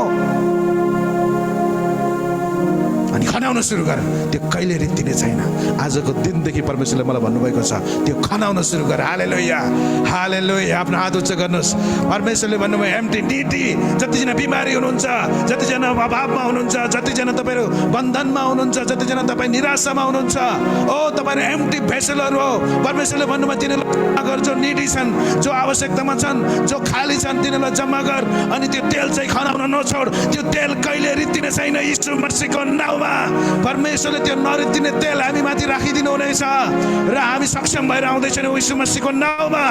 अनि खनाउन सुरु गर। त्यो कहिले रित्तिने छैन। आजको दिनदेखि परमेश्वरले मलाई भन्नुभएको छ, त्यो खनाउन सुरु गर। हालेलुया, हालेलुया। आफ्नो हात उच्च गर्नुहोस्। परमेश्वरले भन्नुभयो, एम्टी निडी, जतिजना बिमारी हुनुहुन्छ, जतिजना अभावमा हुनुहुन्छ, जतिजना तपाईँहरू बन्धनमा हुनुहुन्छ, जतिजना तपाईँ निराशामा हुनुहुन्छ, ओ तपाईँहरू एम्टी भेसलहरू हो। परमेश्वरले भन्नुभयो, तिनीहरूलाई जो निडी छन्, जो आवश्यकतामा छन्, जो खाली छन्, तिनीहरूलाई जम्मा गर। अनि त्यो तेल चाहिँ खनाउन नछोड। त्यो तेल कहिले रित्तिने छैन यीशु मसीहको नाममा। परमेश्वरले त्यो नरित्तिने तेल हामी माथि राखिदिनु हुनेछ र हामी सक्षम भएर आउँदैछौँ यीशु मसीहको नाममा।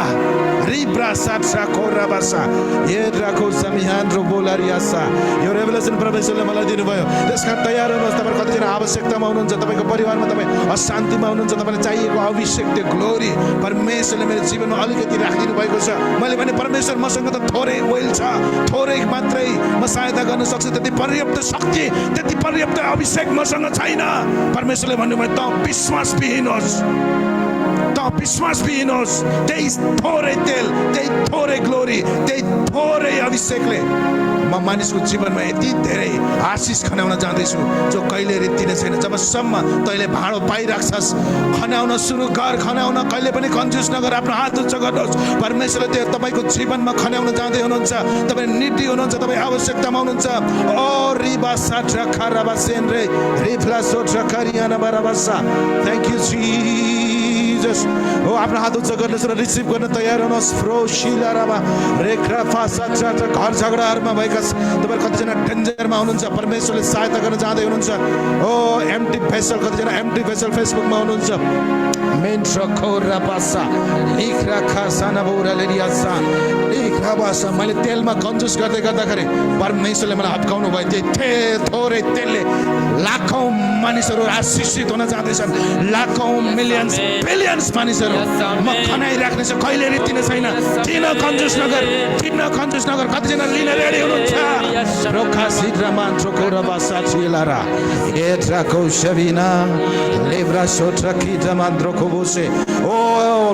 रिब्रा साट्रा कोराबासा ए राखो समिहान रो बोलारियासा। यो रेभेलेसन परमेश्वरले मलाई दिनुभयो। त्यसकारण तयार हुनुहोस्। तपाईँ कतिजना आवश्यकतामा हुनुहुन्छ, तपाईँको परिवारमा तपाईँ अशान्तिमा हुनुहुन्छ, तपाईँलाई चाहिएको अभिषेक, त्यो ग्लोरी परमेश्वरले मेरो जीवनमा अलिकति राखिदिनु भएको छ। मैले भने परमेश्वर मसँग त थोरै ओइल छ, थोरै मात्रै म सहायता गर्न सक्छु, त्यति पर्याप्त शक्ति, त्यति पर्याप्त अभिषेक मसँग छैन। परमेश्वरले भन्नुभयो, त विश्वासविहीन होस्, त विश्वासविहीन होस्। त्यही थोरै तेल, त्यही थोरै ग्लोरी, त्यही थोरै अभिषेकले म मानिसको जीवनमा यति धेरै आशिष खनाउन जाँदैछु, जो कहिले रित्तिने छैन। जबसम्म तैँले भाँडो पाइराख्छस्, खनाउन सुरु गर। खनाउन कहिले पनि कन्जुस नगर। आफ्नो हात उच्च गर्नुहोस्। परमेश्वरले त्यो तपाईँको जीवनमा खनाउन जाँदै हुनुहुन्छ। तपाईँ निडी हुनुहुन्छ, तपाईँ आवश्यकतामा हुनुहुन्छ। ओ रिबा साट्रा खाराबा सेन रे रिफ्ला सोट्रा कारियाना बाराबासा। Thank you Jesus. हो, आफ्नो हात उच्च गर्नुहोस् र रिसिभ गर्न तयार हुनुहोस्। फ्रो शिलाराबा रेखरा फासा चाचा। घर झगडाहरूमा भएका तपाईँ कतिजना डेन्जरमा हुनुहुन्छ, परमेश्वरले सहायता गर्न चाहँदै हुनुहुन्छ। ओ एम्टी भेसल, कतिजना एम्टी भेसल फेसबुकमा हुनुहुन्छ। मेन ट्रकोरा पासा लिखरा खासाना बोरा लेरियासा लिखरा बासा। मैले तेलमा कन्जुस गर्दै गर्दाखेरि परमेश्वरले मलाई हप्काउनु भयो। त्यही थोरै तेलले लाखौँ मानिसहरू आशिषित हुन जाँदैछन्। लाखौँ मिलियन्स बिलियन्स एडभान्स मानिसहरू म खनाइराख्नेछु कहिले रित्तिने छैन किन कन्जुस नगर कतिजना लिन रेडी हुनुहुन्छ रोखा सिद्रमा चोकोरा बासा छिलारा एट्राको Shabina Lebra सोट्रा किजमा द्रोको बोसे oh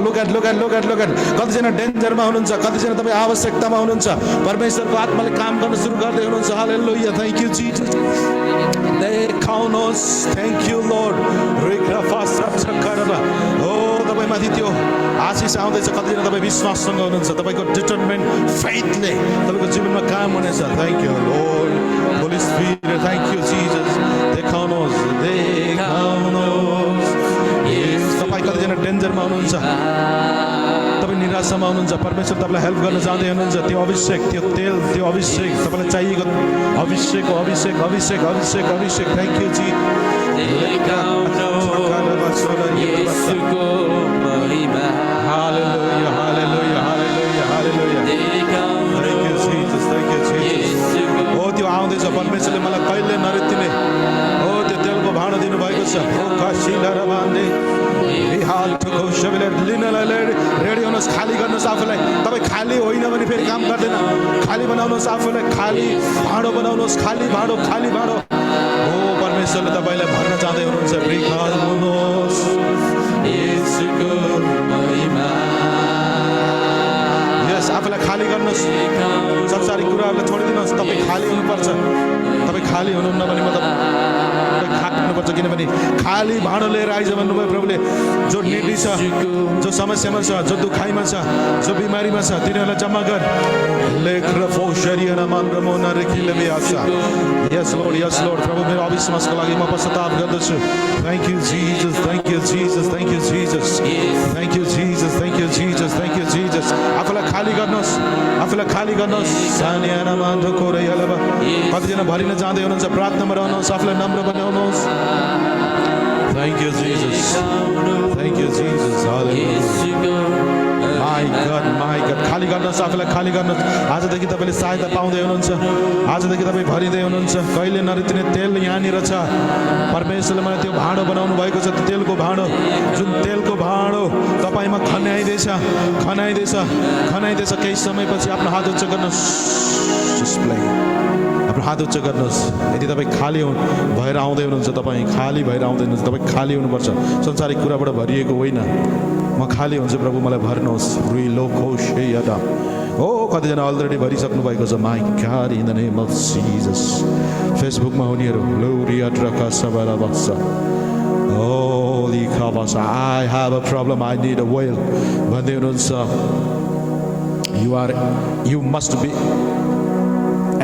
look at कतिजना डेन्जरमा हुनुहुन्छ कतिजना तपाईँ आवश्यकतामा हुनुहुन्छ परमेश्वरको आत्माले काम गर्न सुरु गर्दै हुनुहुन्छ हालेलुया थ्यांक यू जीसस देखाउनुहोस् थ्यांक यू लर्ड रिक्रा फास्टा चकरबा ओ तपाईँ माथि त्यो आशिष आउँदैछ कतिजना तपाईँ विश्वाससँग हुनुहुन्छ तपाईको डिटरमिनेन्ट फेथले तपाईको जीवनमा काम हुनेछ thank you lord Holi spirit thank you Jesus देखाउनुहोस् तपाईँ कतिजना डेन्जरमा हुनुहुन्छ तपाईँ निराशामा हुनुहुन्छ परमेश्वर तपाईँलाई हेल्प गर्न चाहँदै हुनुहुन्छ त्यो अभिषेक त्यो तेल त्यो अभिषेक तपाईँलाई चाहिएको अभिषेक थ्यांक यू जी hallelujah hallelujah hallelujah hallelujah thank you Jesus oh त्यो आउँदैछ परमेश्वरले मलाई कहिले नरित्तिने ओ त्यो तेलको भाँडो दिनुभएको छ ओ काशीला र बान्डे हाल ठुको सबैले लिनलाई रेडी हुनुहोस् खाली गर्नुहोस् आफूलाई तपाईँ खाली होइन भने फेरि काम गर्दैन खाली बनाउनुहोस् आफूलाई खाली भाँडो बनाउनुहोस् खाली भाँडो ओ परमेश्वरले तपाईँलाई भर्न चाहँदै हुनुहुन्छ हुनुहोस् यस आफूलाई खाली गर्नुहोस् संसारिक कुराहरूलाई छोडिदिनुहोस् तपाईँ खाली हुनुपर्छ तपाईँ खाली हुनुहुन्न भने म खानुपर्छ किनभने खाली भाँडो लिएर आइज भन्नुभयो प्रभुले जो निडी छ जो समस्यामा छ जो दुखाइमा छ जो बिमारीमा छ तिनीहरूलाई जम्मा गर लेख र फोशरियाना मान र मोना रेखिले आशा यस लर्ड प्रभु मेरो अविश्वासको लागि म पश्चाताप गर्दछु thank you Jesus thank you Jesus thank you Jesus thank you Jesus thank you Jesus thank you Jesus आफूलाई खाली गर्नुहोस् सानियाना मान ढोकोरे यलबा कतिजना भरिन जाँदै हुनुहुन्छ प्रार्थनामा रहनुहोस् आफूलाई नम्र बनाउनुहोस् Thank you Jesus Hallelujah My God खाली गर्नुहोस् आफूलाई खाली गर्नुहोस् आजदेखि तपाईँले सहायता पाउँदै हुनुहुन्छ आजदेखि तपाईँ भरिँदै हुनुहुन्छ कहिले नरित्तिने तेल यहाँनिर छ परमेश्वरले मलाई त्यो भाँडो बनाउनु भएको छ त्यो तेलको भाँडो जुन तेलको भाँडो तपाईँमा खनाइदैछ केही समयपछि आफ्नो हात उच्च गर्नुहोस् आफ्नो हात उच्च गर्नुहोस् यदि तपाईँ खाली भएर आउँदै हुनुहुन्छ तपाईँ खाली भएर आउँदै हुनुहुन्छ तपाईँ खाली हुनुपर्छ संसारिक कुराबाट भरिएको होइन म खाली हुन्छु प्रभु मलाई भर्नुहोस् ओ कतिजना अलरेडी भरिसक्नु भएको छ my god in the name of Jesus फेसबुकमा हुनेहरू लोरिया ट्रका सबरा बस्छ होली खबस I have a problem I need a well भन्दै हुनुहुन्छ you must be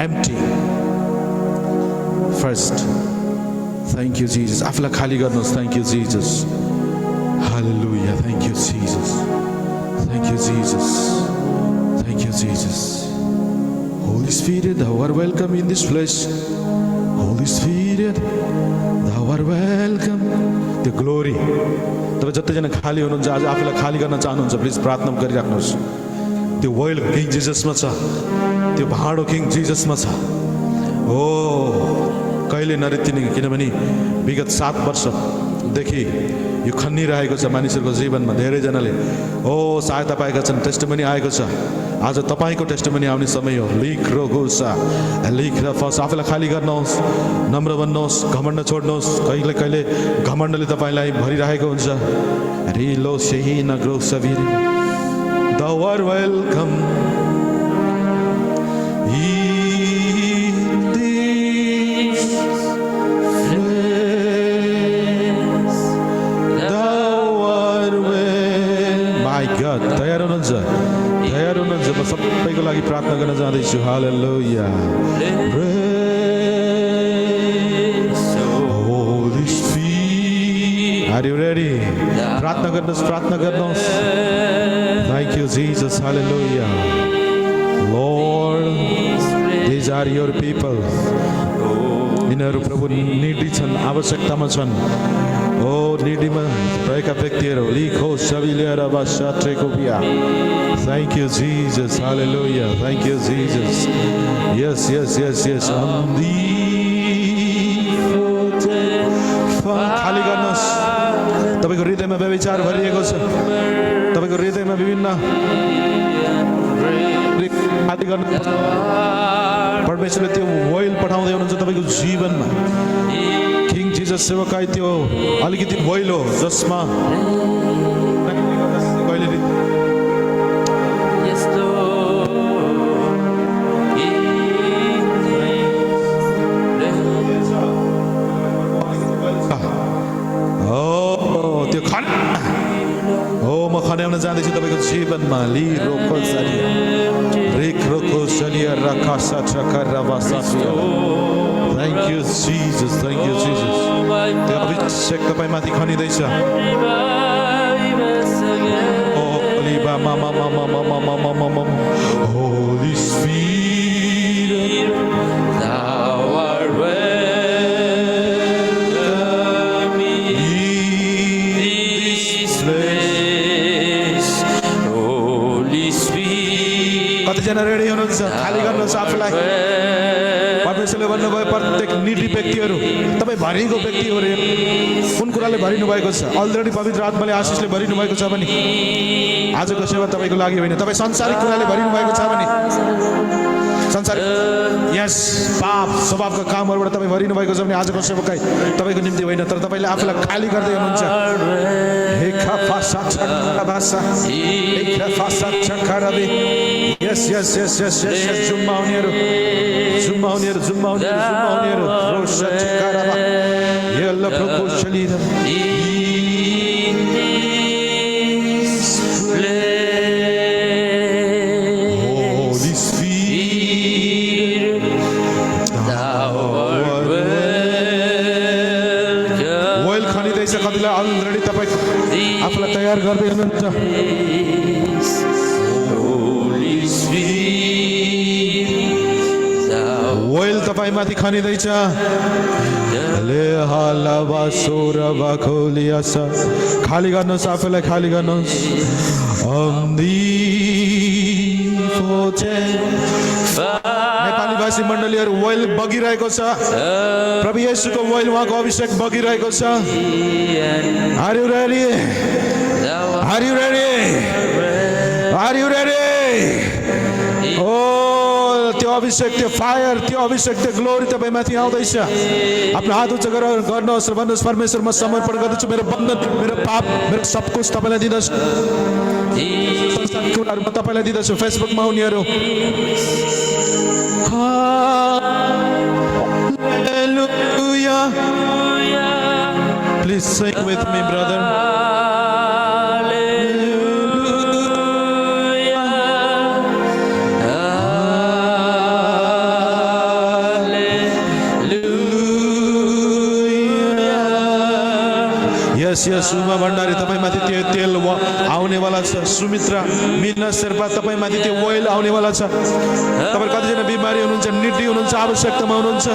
empty first thank you Jesus आफूलाई खाली गर्नुहोस् thank you Jesus hallelujah thank you Jesus Holy Spirit thou art welcome in this place Holy Spirit thou art welcome the glory तपाईँ जतिजना खाली हुनुहुन्छ आज आफूलाई खाली गर्न चाहनुहुन्छ प्लिज प्रार्थना गरिराख्नुहोस् त्यो ओइल किङ जिजसमा छ त्यो भाँडो किङ जिजसमा छ हो कहिले नरित्तिने किनभने विगत 7 वर्षदेखि यो खन्निरहेको छ मानिसहरूको जीवनमा धेरैजनाले ओ सहायता पाएका छन् टेस्टिमनी आएको छ आज तपाईँको टेस्टिमनी आउने समय हो लिख र फस आफूलाई खाली गर्नुहोस् नम्र बन्नुहोस् घमण्ड छोड्नुहोस् कहिले घमण्डले तपाईँलाई भरिरहेको हुन्छ रिलो सेही नग्रो सबिर Thou art welcome in this place. Thou art welcome. My God, तयार हुनुहुन्छ म सबैको लागि प्रार्थना गर्न जाँदैछु हालेलुया Holy Spirit Are you ready? प्रार्थना गर्नुहोस् Thank you Jesus hallelujah Lord these are your people यिनीहरू प्रभु निडी छन् आवश्यकतामा छन् ओ निडीमा रहेका व्यक्तिहरू लिखो सबिलेर बसाट्रेको बिया Thank you Jesus hallelujah Thank you Jesus Yes खाली गर्नुहोस् तपाईको हृदयमा व्यभिचार भरिएको छ, तपाईँको हृदयमा विभिन्न खाली गर्नु परमेश्वरले त्यो ओइल पठाउँदै हुनुहुन्छ तपाईँको जीवनमा। किङ जिजस सेवकाई त्यो अलिकति ओइल हो जसमा खन्याउन जाँदैछु तपाईँको जीवनमा। लिरोको सरिया रिक्रोको सरिया रखासा चकरवासाफिया। Thank you Jesus, thank you Jesus. त्यो अभिषेक तपाईँमाथि खनिँदैछ। ओलिबा मामा मामा मामा मामा मामा Holi spirit thou art welcome in this place. कतिजना रेडी हुनुहुन्छ? खाली गर्नुहोस् आफूलाई। परमेश्वरले भन्नुभयो प्रत्येक निडी व्यक्तिहरू तपाईँ भरिएको व्यक्ति हो रे। कुन कुराले भरिनु भएको छ? अलरेडी पवित्र आत्माले आशिषले भरिनु भएको छ भने आजको सेवा तपाईँको लागि होइन। तपाईँ संसारिक कुराले भरिनु भएको छ भने संसारिक यस पाप स्वभावका कामहरूबाट तपाईँ भरिनु भएको छ भने आजको सेवकाई तपाईँको निम्ति होइन। तर तपाईँले आफूलाई खाली गर्दै हुनुहुन्छ। यस यस यस यस यस यस जुम्मा हुनेहरू जुम्मा हुनेहरू जुम्मा हुनेहरू जुम्मा हुनेहरू ओइल खनिँदैछ। कतिलाई अलरेडी तपाईँ आफूलाई तयार गर्दै हुनुहुन्छ। ओइल तपाईँमाथि खनिँदैछ। खाली गर्नुहोस् आफूलाई, खाली गर्नुहोस्। नेपाली भाषी मण्डलीहरू ओइल बगिरहेको छ। प्रभु येशूको ओइल उहाँको अभिषेक बगिरहेको छ। Are you ready? Are you ready? Are you ready? त्यो अभिषेक, त्यो फायर, त्यो अभिषेक, त्यो ग्लोरी तपाईँमाथि आउँदैछ। आफ्नो हात उच्च गरेर गर्नुहोस् र भन्नुहोस्, परमेश्वर म समर्पण गर्दछु। मेरो बन्धन, मेरो पाप, मेरो सब कुछ तपाईँलाई दिँदछु। कुराहरू म तपाईँलाई दिँदछु। फेसबुकमा उनीहरू please sing with me brother. Suma Bhandari तपाईँमाथि त्यो तेल आउनेवाला छ। सुमित्रा मिना शेर्पा तपाईँमाथि त्यो ओइल आउनेवाला छ। तपाईँ कतिजना बिमारी हुनुहुन्छ, निडी हुनुहुन्छ, आवश्यकतामा हुनुहुन्छ।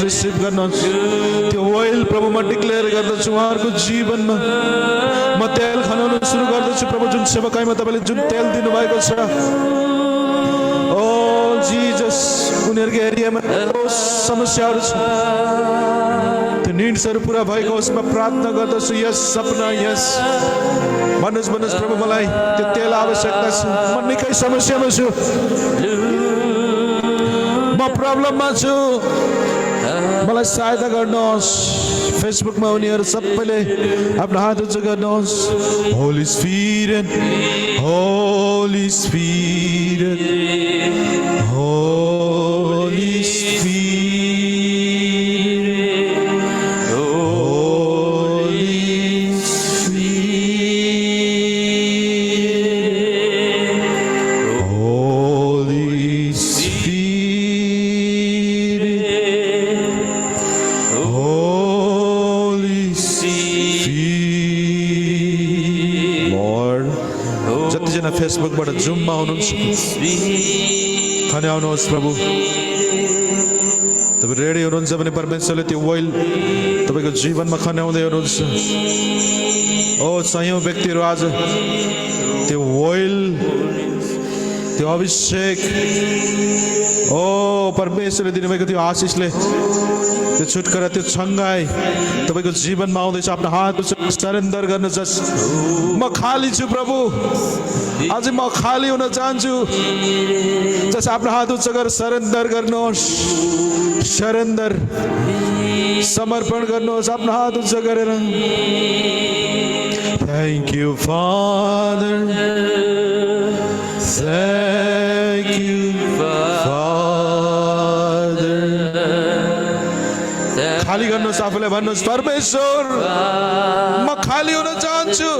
रिसिभ गर्नुहोस् त्यो ओइल। प्रभु म डिक्लेयर गर्दछु उहाँहरूको जीवनमा म तेल खनाउन सुरु गर्दछु। प्रभु जुन सेवकाईमा तपाईँले जुन तेल दिनुभएको छ, ओ जिजस, उनीहरूको एरियामा समस्याहरू छ, त्यो निड्सहरू पुरा भएको होस्। म प्रार्थना गर्दछु। यस सपना, यस भन्नुहोस्, भन्नुहोस् प्रभु मलाई त्यो तेल आवश्यकता छ। म निकै समस्यामा छु, म प्रब्लममा छु, मलाई सहायता गर्नुहोस्। फेसबुकमा उनीहरू सबैले आफ्नो हात उच्च गर्नुहोस्। Holy spirit, holy spirit, holy spirit, holy spirit, holy फेसबुकबाट जुममा हुनुहुन्छ, खन्याउनुहोस् प्रभु। तपाईँ रेडी हुनुहुन्छ भने परमेश्वरले त्यो ओइल तपाईँको जीवनमा खन्याउँदै हुनुहुन्छ। ओ सयौं व्यक्तिहरू आज त्यो ओइल, त्यो अभिषेक, ओ परमेश्वरले दिनुभएको त्यो आशिषले, त्यो छुटकारा, त्यो छङ्गाई तपाईँको जीवनमा आउँदैछ। आफ्नो हात सरेन्डर गर्नुहोस्। म खाली छु प्रभु, आज म खाली हुन चाहन्छु। जस आफ्नो हात उच्च गरेर सरेन्डर गर्नुहोस्। सरेन्डर, समर्पण गर्नुहोस् आफ्नो हात उच्च गरेर। Thank you father, thank you father. खाली गर्नुहोस्, आफूलाई भन्नुहोस् परमेश्वर म खाली हुन चाहन्छु,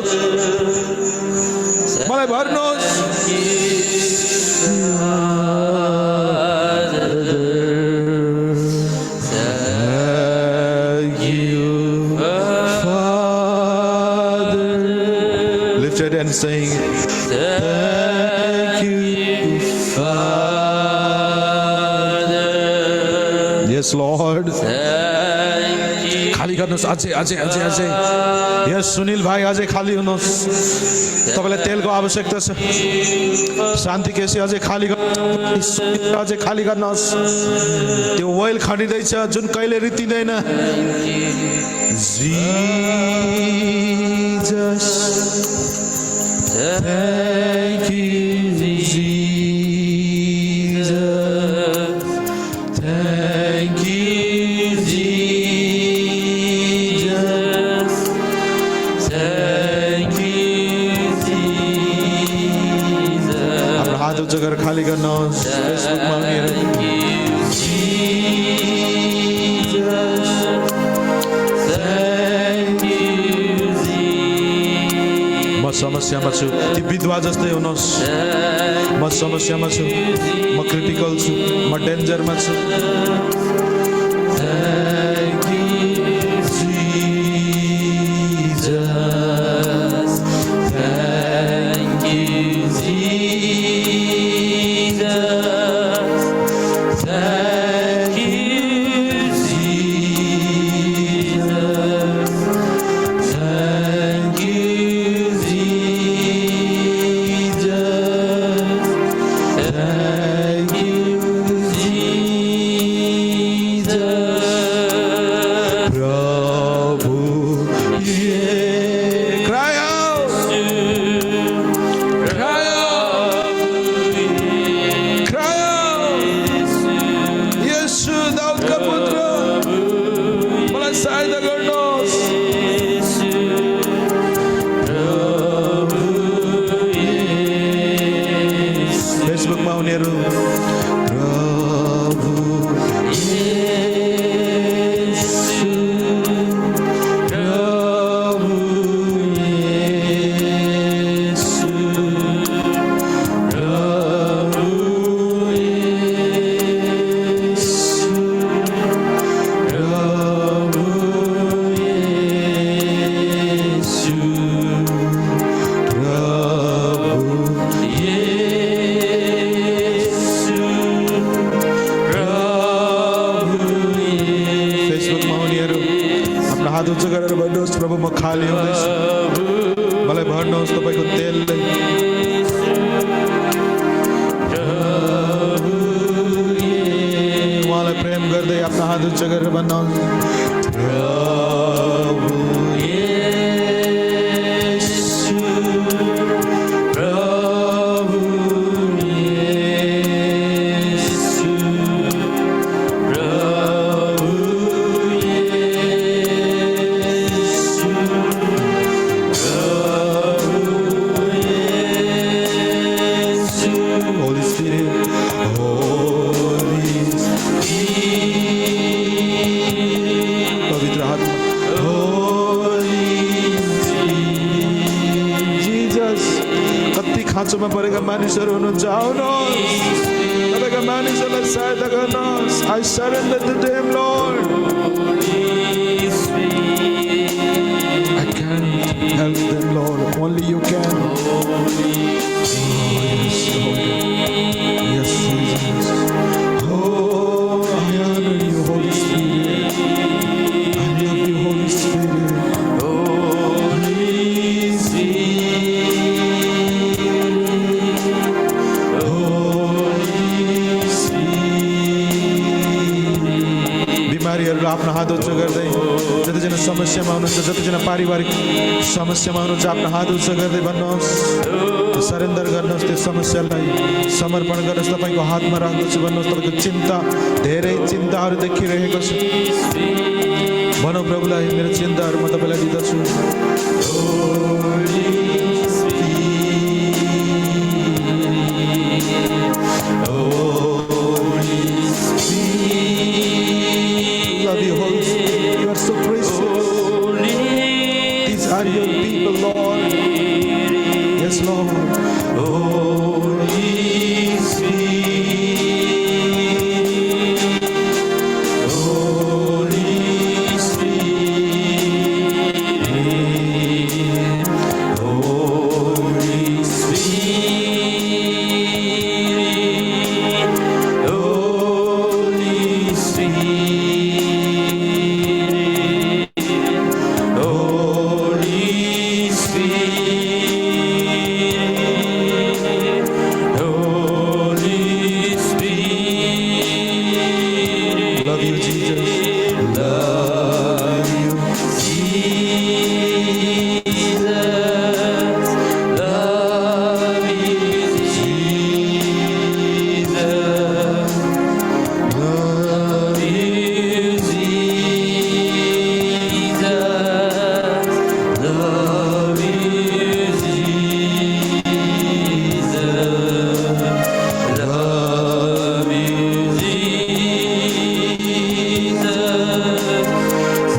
मलाई भर्नुहोस्। Saying thank you Father. Yes Lord. खाली गर्नुहोस् अझै अझै अझै अझै। यस सुनिल भाइ अझै खाली हुनुहोस्। तपाईँलाई तेलको आवश्यकता छ। शान्ति केसी अझै खाली गर्नुहोस्, अझै खाली गर्नुहोस्। त्यो ओइल खनिँदैछ जुन कहिले रित्तिँदैन। Jesus, thank you Jesus, thank you Jesus, thank you Jesus। आफ्नो हात उच्च गरेर खाली गर्नुहोस्। फेसबुकमा समस्यामा छु, ती विधवा जस्तै हुनुहोस्। म समस्यामा छु, म क्रिटिकल छु, म डेन्जरमा छु। Thank you Jesus, thank you Jesus, thank you Jesus, thank you खाँचोमा परेका मानिसहरू हुनुहुन्छ, आउनुहोस् तपाईँका मानिसहरूलाई सहायता गर्नुहोस्। I surrender to them, Lord. I can't help them, Lord. Only you can. Oh, yes, Lord. Yes, Jesus. बिमारीहरूलाई आफ्नो हात उच्च गर्दै, जतिजना समस्यामा हुनुहुन्छ, जतिजना पारिवारिक समस्यामा हुनुहुन्छ, आफ्नो हात उच्च गर्दै भन्नुहोस्, सरेन्डर गर्नुहोस्, त्यो समस्यालाई समर्पण गर्नुहोस्, तपाईँको हातमा राख्दछु भन्नुहोस्। तपाईँको चिन्ता, धेरै चिन्ताहरू देखिरहेको छ, भनौँ प्रभुलाई, मेरो चिन्ताहरू म तपाईँलाई दिँदछु। Love you, Holy Spirit. You are so precious. These are your people, Lord. Yes, Lord. Holy Spirit. Holy Spirit. Holy Spirit. Holy Spirit. Holy Spirit. Holy Spirit. Love you, Jesus. Love you, Jesus. Love you, Jesus. Love you, Jesus. Love you, Jesus.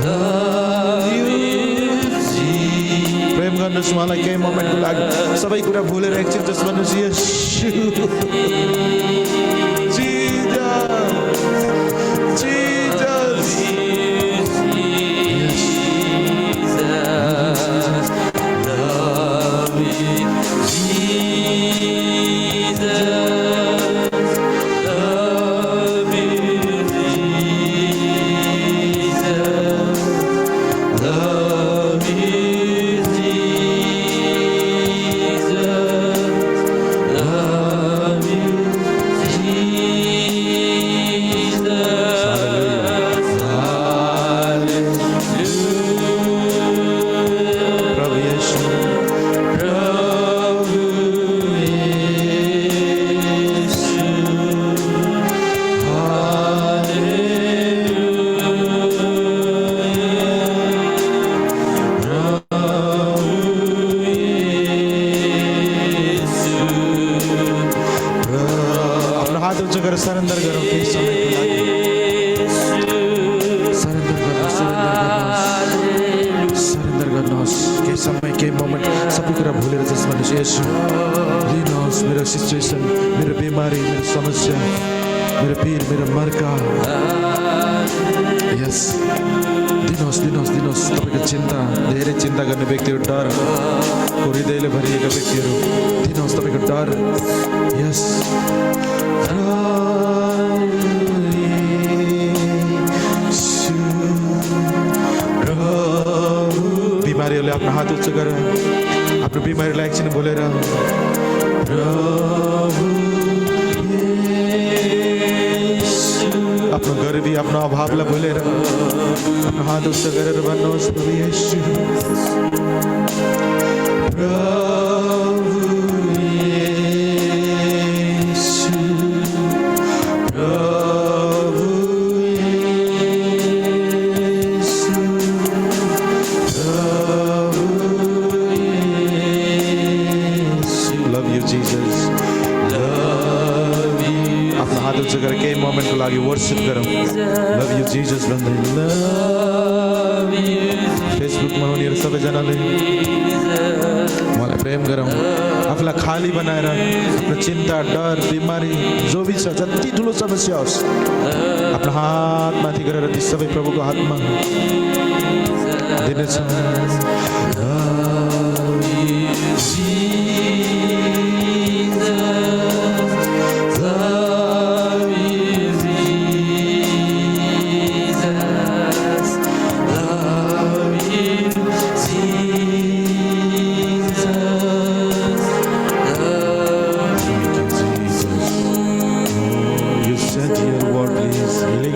Love you, Jesus. प्रेम गर्नुहोस् उहाँलाई केही मोमेन्टको लागि, सबै कुरा भुलेर एकछिन just भन्नुहोस्, येशू, Jesus, Jesus, yes, Love you, Jesus. Love you, Jesus. Love you, Jesus. Love you, Jesus. Hallelujah. प्रभु येशू, Prabhu Yesu, Hallelujah. Prabhu Yesu, आफ्नो हात उच्च गरेर सरेन्डर गरौँ केही समयको लागि। सरेन्डर गर्नुहोस्, सरेन्डर गर्नुहोस्, केही समय, केही मोमेन्ट, सबै कुरा भुलेर जस भन्नुहोस्, येशू लिनुहोस् मेरो सिचुएसन, मेरो बिमारी, मेरो समस्या, मेरो पीर, मेरो मर्का, यस, दिनुहोस्, दिनुहोस्, दिनुहोस्। तपाईँको चिन्ता, धेरै चिन्ता गर्ने व्यक्तिहरू, डर हृदयले भरिएका व्यक्तिहरू, दिनुहोस् तपाईँको डर, यस। बिमारीहरूले आफ्नो हात उच्च गरेर आफ्नो बिमारीलाई एकछिन बोलेर, आफ्नो गरिबी, आफ्नो अभावलाई बोलेर आफ्नो हात उच्च गरेर भन्नुहोस्, प्रभु येशू, प्रभु येशू, प्रभु येशू, प्रभु येशू। Love you, Jesus. love you, आफ्नो हात उच्च गरेर केही मोमेन्टको लागि वर्शिप गरौँ। लभ यु जिजस भन्दै, love you, फेसबुकमा उनीहरू सबैजनाले मलाई प्रेम गरौँ। आफूलाई खाली बनाएर आफ्नो चिन्ता, डर, बिमारी जो भी छ, जति ठुलो समस्या होस्, आफ्नो हात माथि गरेर ती सबै प्रभुको हातमा दिनेछ।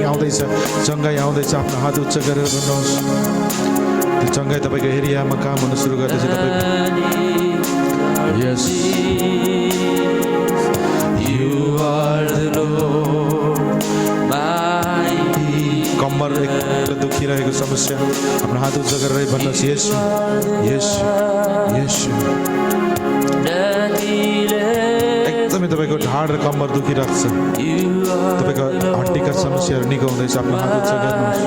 आउँदैछ, चङ्गाई आउँदैछ। आफ्नो हात उच्च गरेर भन्नुहोस्, त्यो चङ्गाई तपाईँको एरियामा काम हुन सुरु गर्दैछ। तपाईँ यस, You are the Lord, my कम्मर एक दुखिरहेको समस्या आफ्नो हात उच्च गरेर भन्नुहोस्, येशू येशू येशू। एकदमै तपाईँको ढाड र कम्मर दुखिरहेको छ, तपाईँको हड्डीका समस्याहरू निको हुँदैछ। आफ्नो हात उच्च गर्नुहोस्।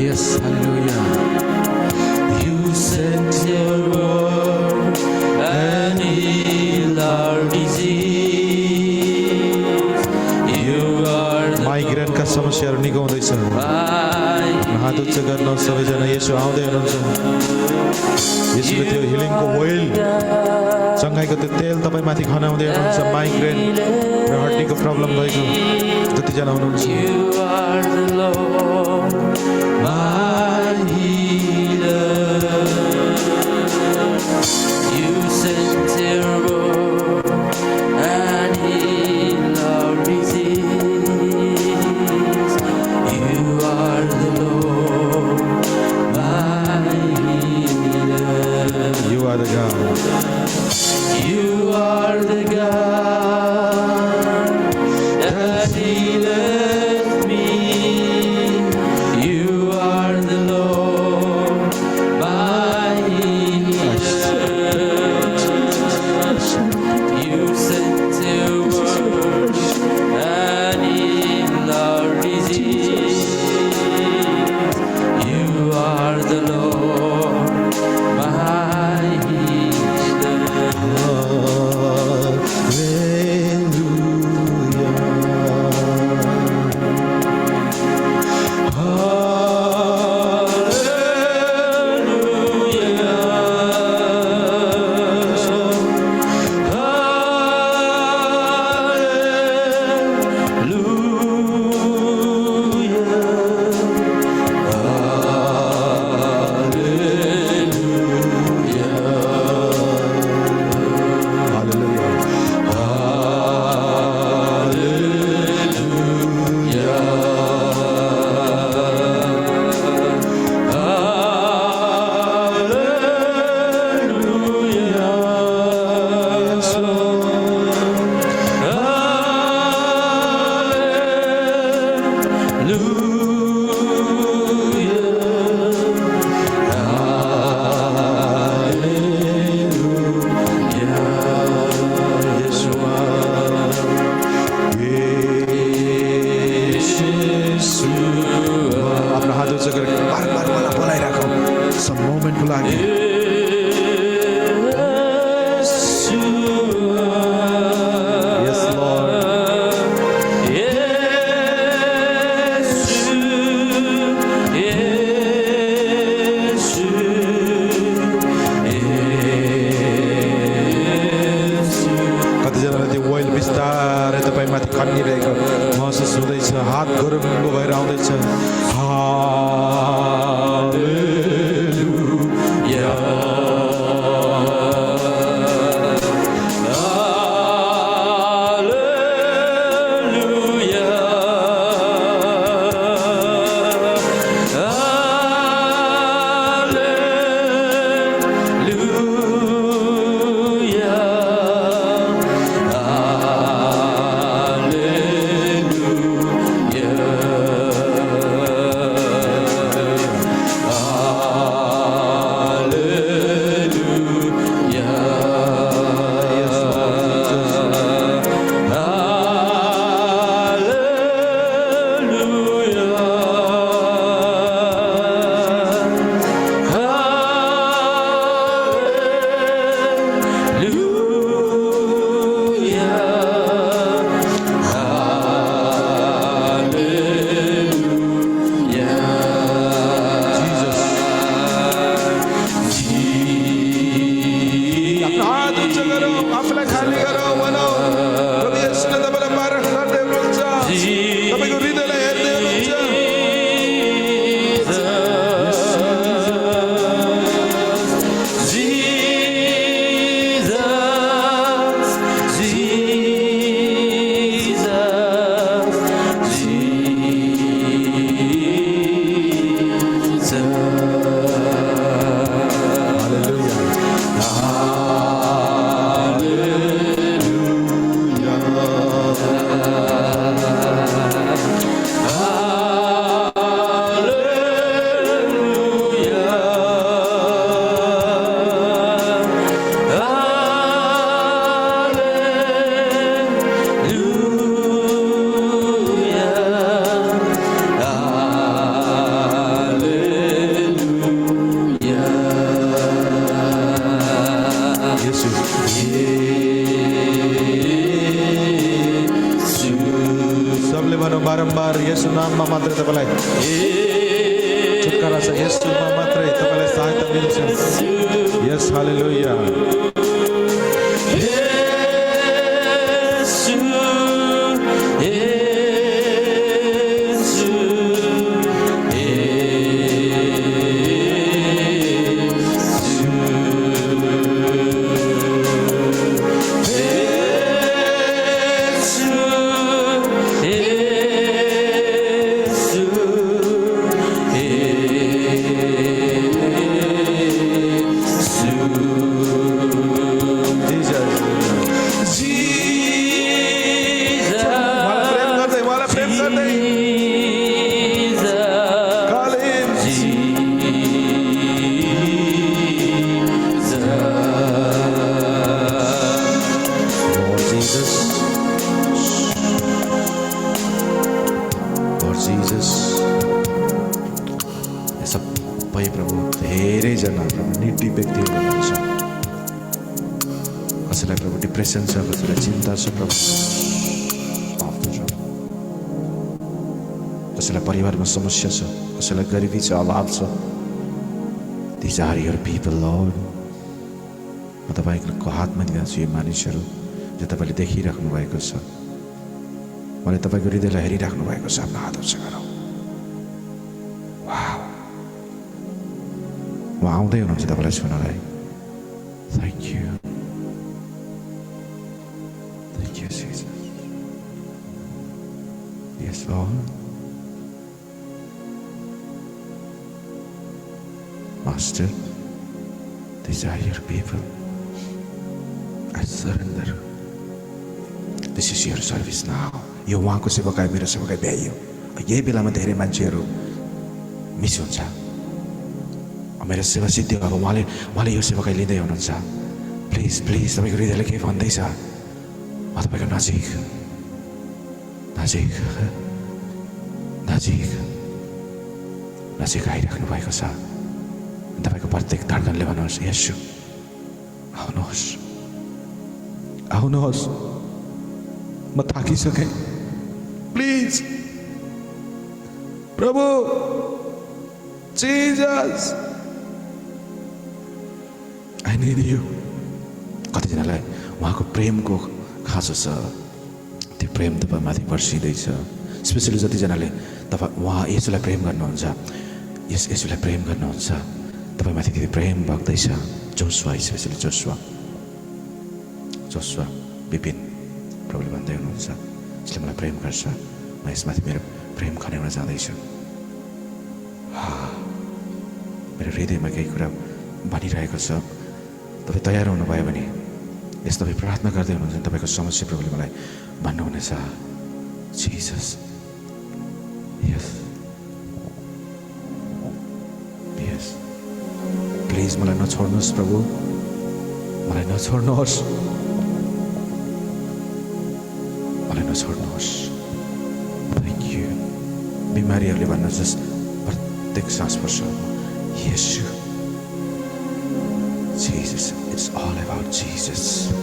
यस, हालेलुया। You sent your word and healed our disease. You are the माइग्रेनका समस्याहरू निको हुँदैछ। हात उच्च गर्नुहोस् सबैजना। येशू आउँदै हुनुहुन्छ। येशूको त्यो हिलिङको ओइल, चङ्गाईको त्यो तेल तपाईँमाथि खनाउँदै हुनुहुन्छ। माइग्रेन र हड्डीको प्रब्लम भएको जतिजना हुनुहुन्छ, You are the Lord, my healer. You sent your word and healed our disease. You are the Lord, my healer. you are the God. You are the God that healeth me. You are the Lord, my healer. You sent your word and healed our disease. You are the Lord, my healer. आफ्नो हात उच्च गरेर बार बार मलाई बोलाइराखौँ some मोमेन्टको लागि। Yes, Lord. कतिजनालाई त्यो oil बिस्तारै तपाईँमाथि खनिरहेको महसुस हुँदैछ। हात गरुङ्गो भएर आउँदैछ। बारम्बार यसु नाममा मात्रै तपाईलाई छुटकारा छ यसुमा मात्रै तपाईलाई सहायता मिल्छ यस हालेलुया सबै प्रभु धेरैजना प्रभु निडी व्यक्तिहरू हुनुहुन्छ कसैलाई प्रभु डिप्रेसन छ कसैलाई चिन्ता छ प्रभु कसैलाई परिवारमा समस्या छ कसैलाई गरिबी छ अभाव छ These are your people, Lord. म तपाईको हातमा दिन्छु यो मानिसहरू जो तपाईले देखिराख्नु भएको छ मलाई तपाईको हृदयलाई हेरिराख्नु भएको छ आफ्नो हात उच्च गरौँ म आउँदै हुनुहुन्छ तपाईलाई सुन्नलाई Thank you Jesus Yes Lord Master these are your people I surrender This is your service now यो उहाँको सेवाकाई मेरो सेवाकाई भ्याइयो यही बेलामा धेरै मान्छेहरू मिस हुन्छ मेरो सेवा सिद्धि अब उहाँले यो सेवाकाई लिँदै हुनुहुन्छ प्लिज प्लिज तपाईँको हृदयले के भन्दैछ म तपाईँको नजिक नजिक नजिक नजिक आइराख्नु भएको छ तपाईँको प्रत्येक धड्कनले भन्नुहोस् येशू आउनुहोस् आउनुहोस् म थाकिसकेँ प्लिज प्रभु जीसस I need you कतिजनालाई उहाँको प्रेमको खाँचो छ त्यो प्रेम तपाईँमाथि वर्षिँदैछ स्पेसली जतिजनाले तपाईँ उहाँ येशूलाई प्रेम गर्नुहुन्छ येशूलाई प्रेम गर्नुहुन्छ तपाईँमाथि त्यो प्रेम बग्दैछ जोसुवा स्पेसली जोसुवा विपिन प्रभुले भन्दै हुनुहुन्छ यसले मलाई प्रेम गर्छ म यसमाथि मेरो प्रेम खनाउन जाँदैछु मेरो हृदयमा केही कुरा भनिरहेको छ तपाईँ तयार हुनुभयो भने यस तपाईँ प्रार्थना गर्दै हुनुहुन्छ तपाईँको समस्या प्रभुले मलाई भन्नुहुनेछ जीसस यस यस प्लिज मलाई नछोड्नुहोस् प्रभु मलाई नछोड्नुहोस् मलाई नछोड्नुहोस् थ्याङ्क यू बिमारीहरूले भन्न जस प्रत्येक सास पर्छ येशू Jesus, it's all about Jesus.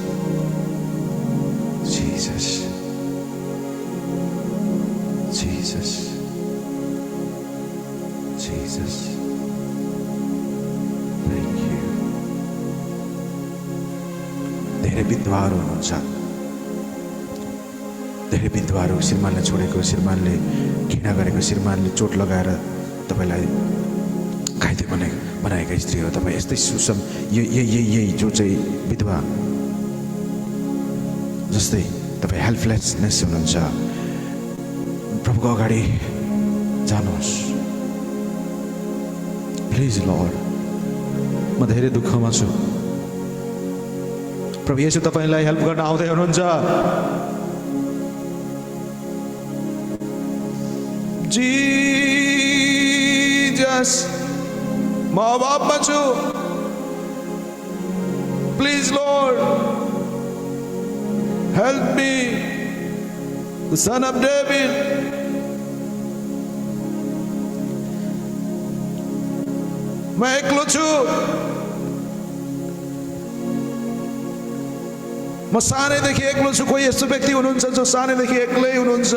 Jesus. Jesus. Jesus. Thank you. धेरै विधवाहरू हुनुहुन्छ धेरै विधवाहरू श्रीमानले छोडेको श्रीमानले घृणा गरेको श्रीमानले चोट लगाएर तपाईलाई घाइते बनाएका स्त्रीहरू तपाईँ यस्तै सुसम यही जो चाहिँ विधवा जस्तै तपाईँ हेल्पलेसनेस हुनुहुन्छ प्रभुको अगाडि जानुहोस् प्लिज लर्ड म धेरै दुःखमा छु प्रभु येशू तपाईलाई हेल्प गर्न आउँदै हुनुहुन्छ जीसस म अभावमा छु please lord help me the sun of David म एक्लो छु म सानैदेखि एक्लो छु कोही यस्तो व्यक्ति हुनुहुन्छ जो सानैदेखि एक्लै हुनुहुन्छ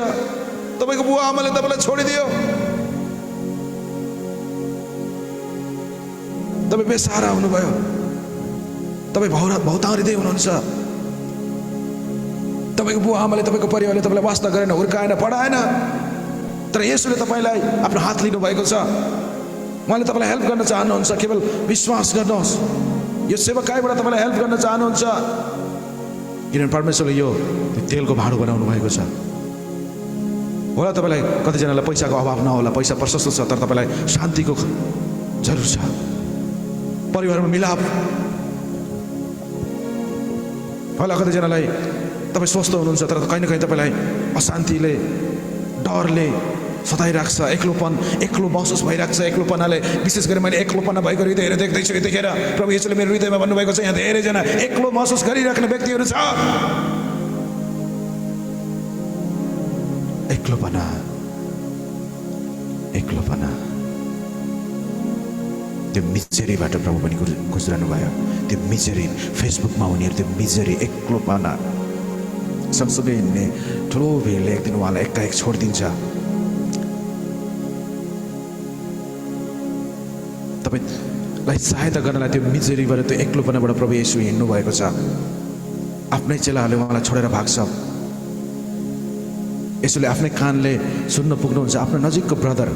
तपाईको बुवा आमाले तपाईलाई छोडिदियो, तपाई बेसहारा हुनुभयो, तपाई भौताङ हृदय हुनुहुन्छ। तपाईको बुवा आमाले तपाईको परिवारले तपाईलाई वास्ता गरेन, हुर्काएन, पढाएन, तर येशूले तपाईलाई आफ्नो हात लिनु भएको छ। उहाँले तपाईलाई हेल्प गर्न चाहनुहुन्छ। केवल विश्वास गर्नुहोस्, यो सेवकाईबाट तपाईलाई हेल्प गर्न चाहनुहुन्छ, किनभने परमेश्वरले यो तेलको भाँडो बनाउनु भएको छ। होला तपाईलाई कतिजनालाई पैसाको अभाव नहोला, पैसा प्रशस्त छ, तर तपाईलाई शान्तिको जरुर छ, परिवारमा मिलाप होला। कतिजनालाई तपाईँ स्वस्थ हुनुहुन्छ, तर कहीँ न कहीँ तपाईँलाई अशान्तिले, डरले सताइरहेको छ, एक्लो महसुस भइरहेको छ। एक्लोपनाले, विशेष गरी मैले एक्लोपना भएको हृदयहरू देख्दैछु। यतिखेर प्रभु येशूले मेरो हृदयमा भन्नुभएको छ, यहाँ धेरैजना एक्लो महसुस गरिराख्ने व्यक्तिहरू छ। एक्लोपना त्यो मिजरीबाट प्रभु पनि गुज्रनु भयो। त्यो मिजरी, फेसबुकमा उनीहरू त्यो मिजरी, एक्लोपना सँगसँगै हिँड्ने ठुलो भिडले एक दिन उहाँलाई एकाएक छोडिदिन्छ। तपाईँलाई सहायता गर्नलाई त्यो मिजरीबाट, त्यो एक्लोपनाबाट प्रभु येशू हिँड्नु भएको छ। आफ्नै चेलाहरूले उहाँलाई छोडेर भाग्छ। यसोले आफ्नै कानले सुन्न पुग्नुहुन्छ। आफ्नो नजिकको ब्रदर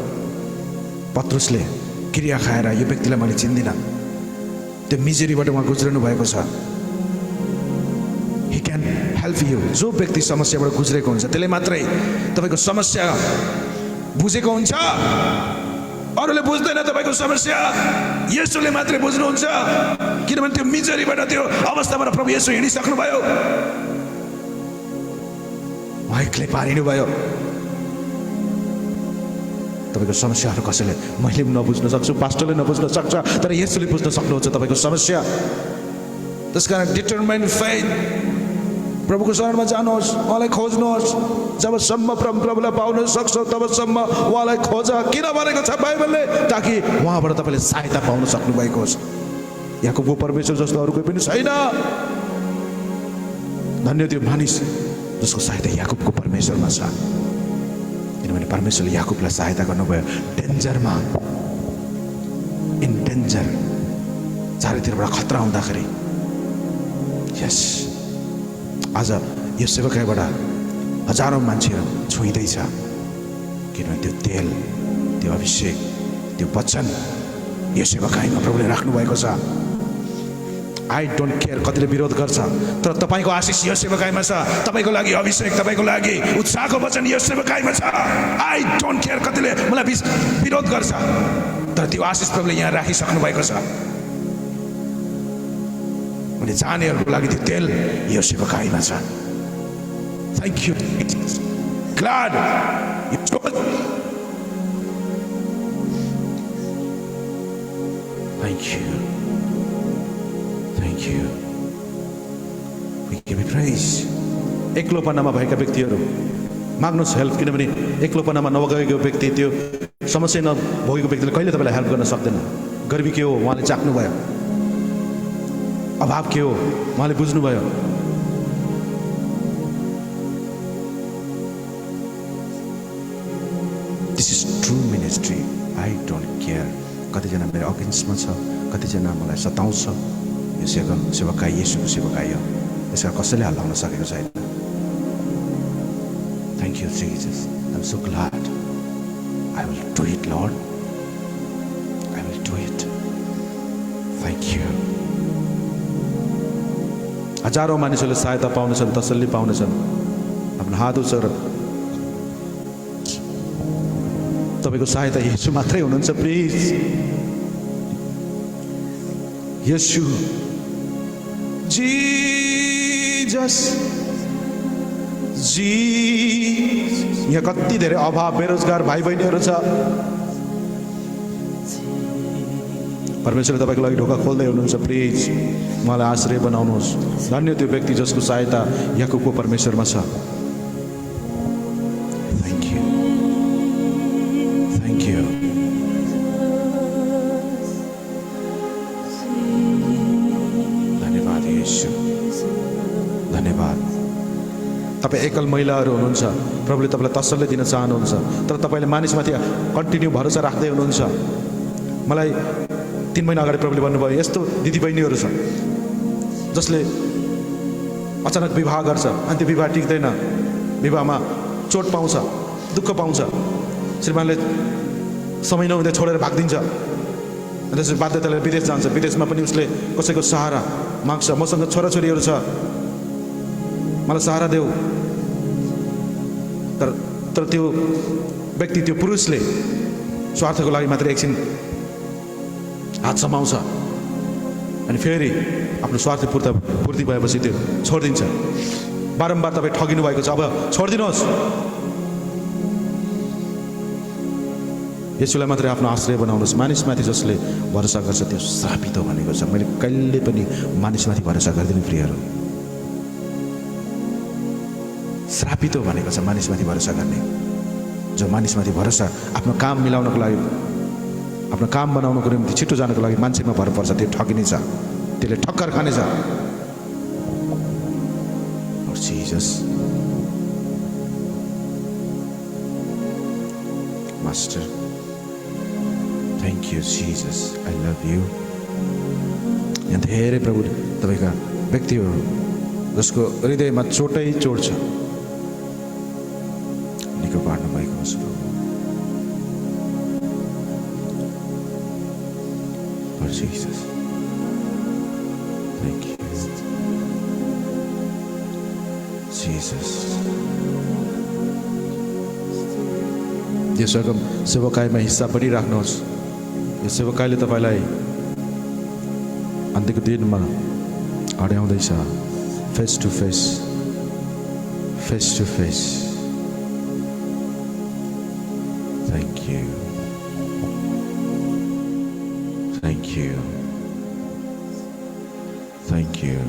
पत्रुसले क्रिया खाएर यो व्यक्तिलाई मैले चिन्दिनँ, त्यो मिजरीबाट उहाँ गुज्रनु भएको छ। ही क्यान हेल्प यु। जो व्यक्ति समस्याबाट गुज्रेको हुन्छ त्यसले मात्रै तपाईँको समस्या बुझेको हुन्छ, अरूले बुझ्दैन तपाईँको समस्या, येशूले मात्रै बुझ्नुहुन्छ। किनभने त्यो मिजरीबाट, त्यो अवस्थाबाट प्रभु येशू हिँडिसक्नु भयो, उहाँ एक्लै पारिनु भयो। तपाईँको समस्याहरू कसैले, मैले पनि नबुझ्न सक्छु, पास्टरले नबुझ्न सक्छ, तर येशूले बुझ्न सक्नुहुन्छ तपाईँको समस्या। त्यसकारण डिटरमाइन फेथ, प्रभुको शरणमा जानुहोस्, उहाँलाई खोज्नुहोस्। जबसम्म प्रभुलाई पाउन सक्छ तबसम्म उहाँलाई खोज। किन भनेको छ बाइबलले? ताकि उहाँबाट तपाईँले सहायता पाउन सक्नु भएको होस्। याकुबको परमेश्वर जस्तो अरू कोही पनि छैन। धन्य त्यो मानिस जसको सहायता याकुबको परमेश्वरमा छ, किनभने परमेश्वरले याकुबलाई सहायता गर्नुभयो। डेन्जरमा, इन डेन्जर, चारैतिरबाट खतरा हुँदाखेरि। यस, आज यो सेवकाईबाट हजारौँ मान्छेहरू छुइँदैछ, किनभने त्यो तेल, त्यो अभिषेक, त्यो वचन यो सेवकाईमा प्रभुले राख्नु भएको छ। आई डोन्ट केयर कतिले विरोध गर्छ, तर तपाईँको आशिष यो सेवकाईमा छ। तपाईँको लागि अभिषेक, तपाईँको लागि उत्साहको वचन यो सेवकाईमा छ। आई डोन्ट केयर कतिले मलाई विरोध गर्छ, तर त्यो आशिष प्रभुले यहाँ राखिसक्नु भएको छ। अनि जानेहरूको लागि त्यो तेल यो सेवकाईमा छ। Thank you, glad you chose. Thank you, thank you, we give you praise. एक्लोपनामा भएका व्यक्तिहरू माग्नुहोस् हेल्प, किनभने एक्लोपनामा नगएको व्यक्ति, त्यो समस्या नभएको व्यक्तिले कहिले तपाईँलाई हेल्प गर्न सक्दैन। गरिबी के हो उहाँले चाख्नुभयो, अभाव के हो उहाँले बुझ्नुभयो। This is true ministry. I don't care कतिजना मेरो अगेन्स्टमा छ, कतिजना मलाई सताउँछ। यो सेवकाई येशूको सेवकाई हो, त्यसमा कसैले हल्लाउन सकेको छैन। Thank you Jesus, I am so glad. I will do it Lord, I will do it. Thank you. हजारौँ मानिसहरूले सहायता पाउनेछन्, तसल्ली पाउनेछन्। आफ्नो हात उचेर तपाईँको सहायता येशू मात्रै हुनुहुन्छ। प्लिज येशू, जिजस, यहाँ कति धेरै अभाव, बेरोजगार भाइ बहिनीहरू छ। परमेश्वरले तपाईँको लागि ढोका खोल्दै हुनुहुन्छ। प्लिज उहाँलाई आश्रय बनाउनुहोस्। धन्य त्यो व्यक्ति जसको सहायता याकुबको परमेश्वरमा छ। Thank you, thank you. धन्यवाद येशू, धन्यवाद। तपाईँ एक एकल महिलाहरू हुनुहुन्छ, प्रभुले तपाईँलाई तसल्ली दिन चाहनुहुन्छ, तर तपाईँले मानिसमाथि कन्टिन्यू भरोसा राख्दै हुनुहुन्छ। मलाई 3 महिना अगाडि प्रभुले भन्नुभयो, यस्तो दिदीबहिनीहरू छ जसले अचानक विवाह गर्छ अनि त्यो विवाह टिक्दैन, विवाहमा चोट पाउँछ, दुःख पाउँछ, श्रीमानले समय नहुँदै छोडेर भागिदिन्छ, अनि त्यसपछि बाध्यताले विदेश जान्छ। विदेशमा पनि उसले कसैको सहारा माग्छ, मसँग छोराछोरीहरू छ, मलाई सहारा देऊ। तर त्यो व्यक्ति, त्यो पुरुषले स्वार्थको लागि मात्रै एकछिन हात समाउँछ अनि फेरि आफ्नो स्वार्थ पूर्ति भएपछि त्यो छोडिदिन्छ। बारम्बार तपाईँ ठगिनु भएको छ, अब छोडिदिनुहोस्। यसुलाई मात्रै आफ्नो आश्रय बनाउनुहोस्। मानिसमाथि जसले भरोसा गर्छ त्यो श्रापित हो भनेको छ। मैले कहिले पनि मानिसमाथि भरोसा गर्दिनँ प्रियहरू। श्रापित हो भनेको छ मानिसमाथि भरोसा गर्ने। जो मानिसमाथि भरोसा आफ्नो काम मिलाउनको लागि, आफ्नो काम बनाउनको निम्ति छिटो जानको लागि मान्छेमा भर पर्छ, त्यो ठगिनेछ, त्यसले ठक्कर खानेछ। Jesus, master, thank you Jesus, I love you. यहाँ धेरै प्रभु तपाईँका व्यक्तिहरू जसको हृदयमा चोटै चोट छ, निको पार्नु भएको छ प्रभु। Lord Jesus, thank you Jesus। यो सेवकाईमा हिस्सा पनि राख्नुहोस्। यो सेवकाईले तपाईँलाई अन्त्यको दिनमा अड्याउँदैछ, face to face, face to face. Thank you, thank you, thank you.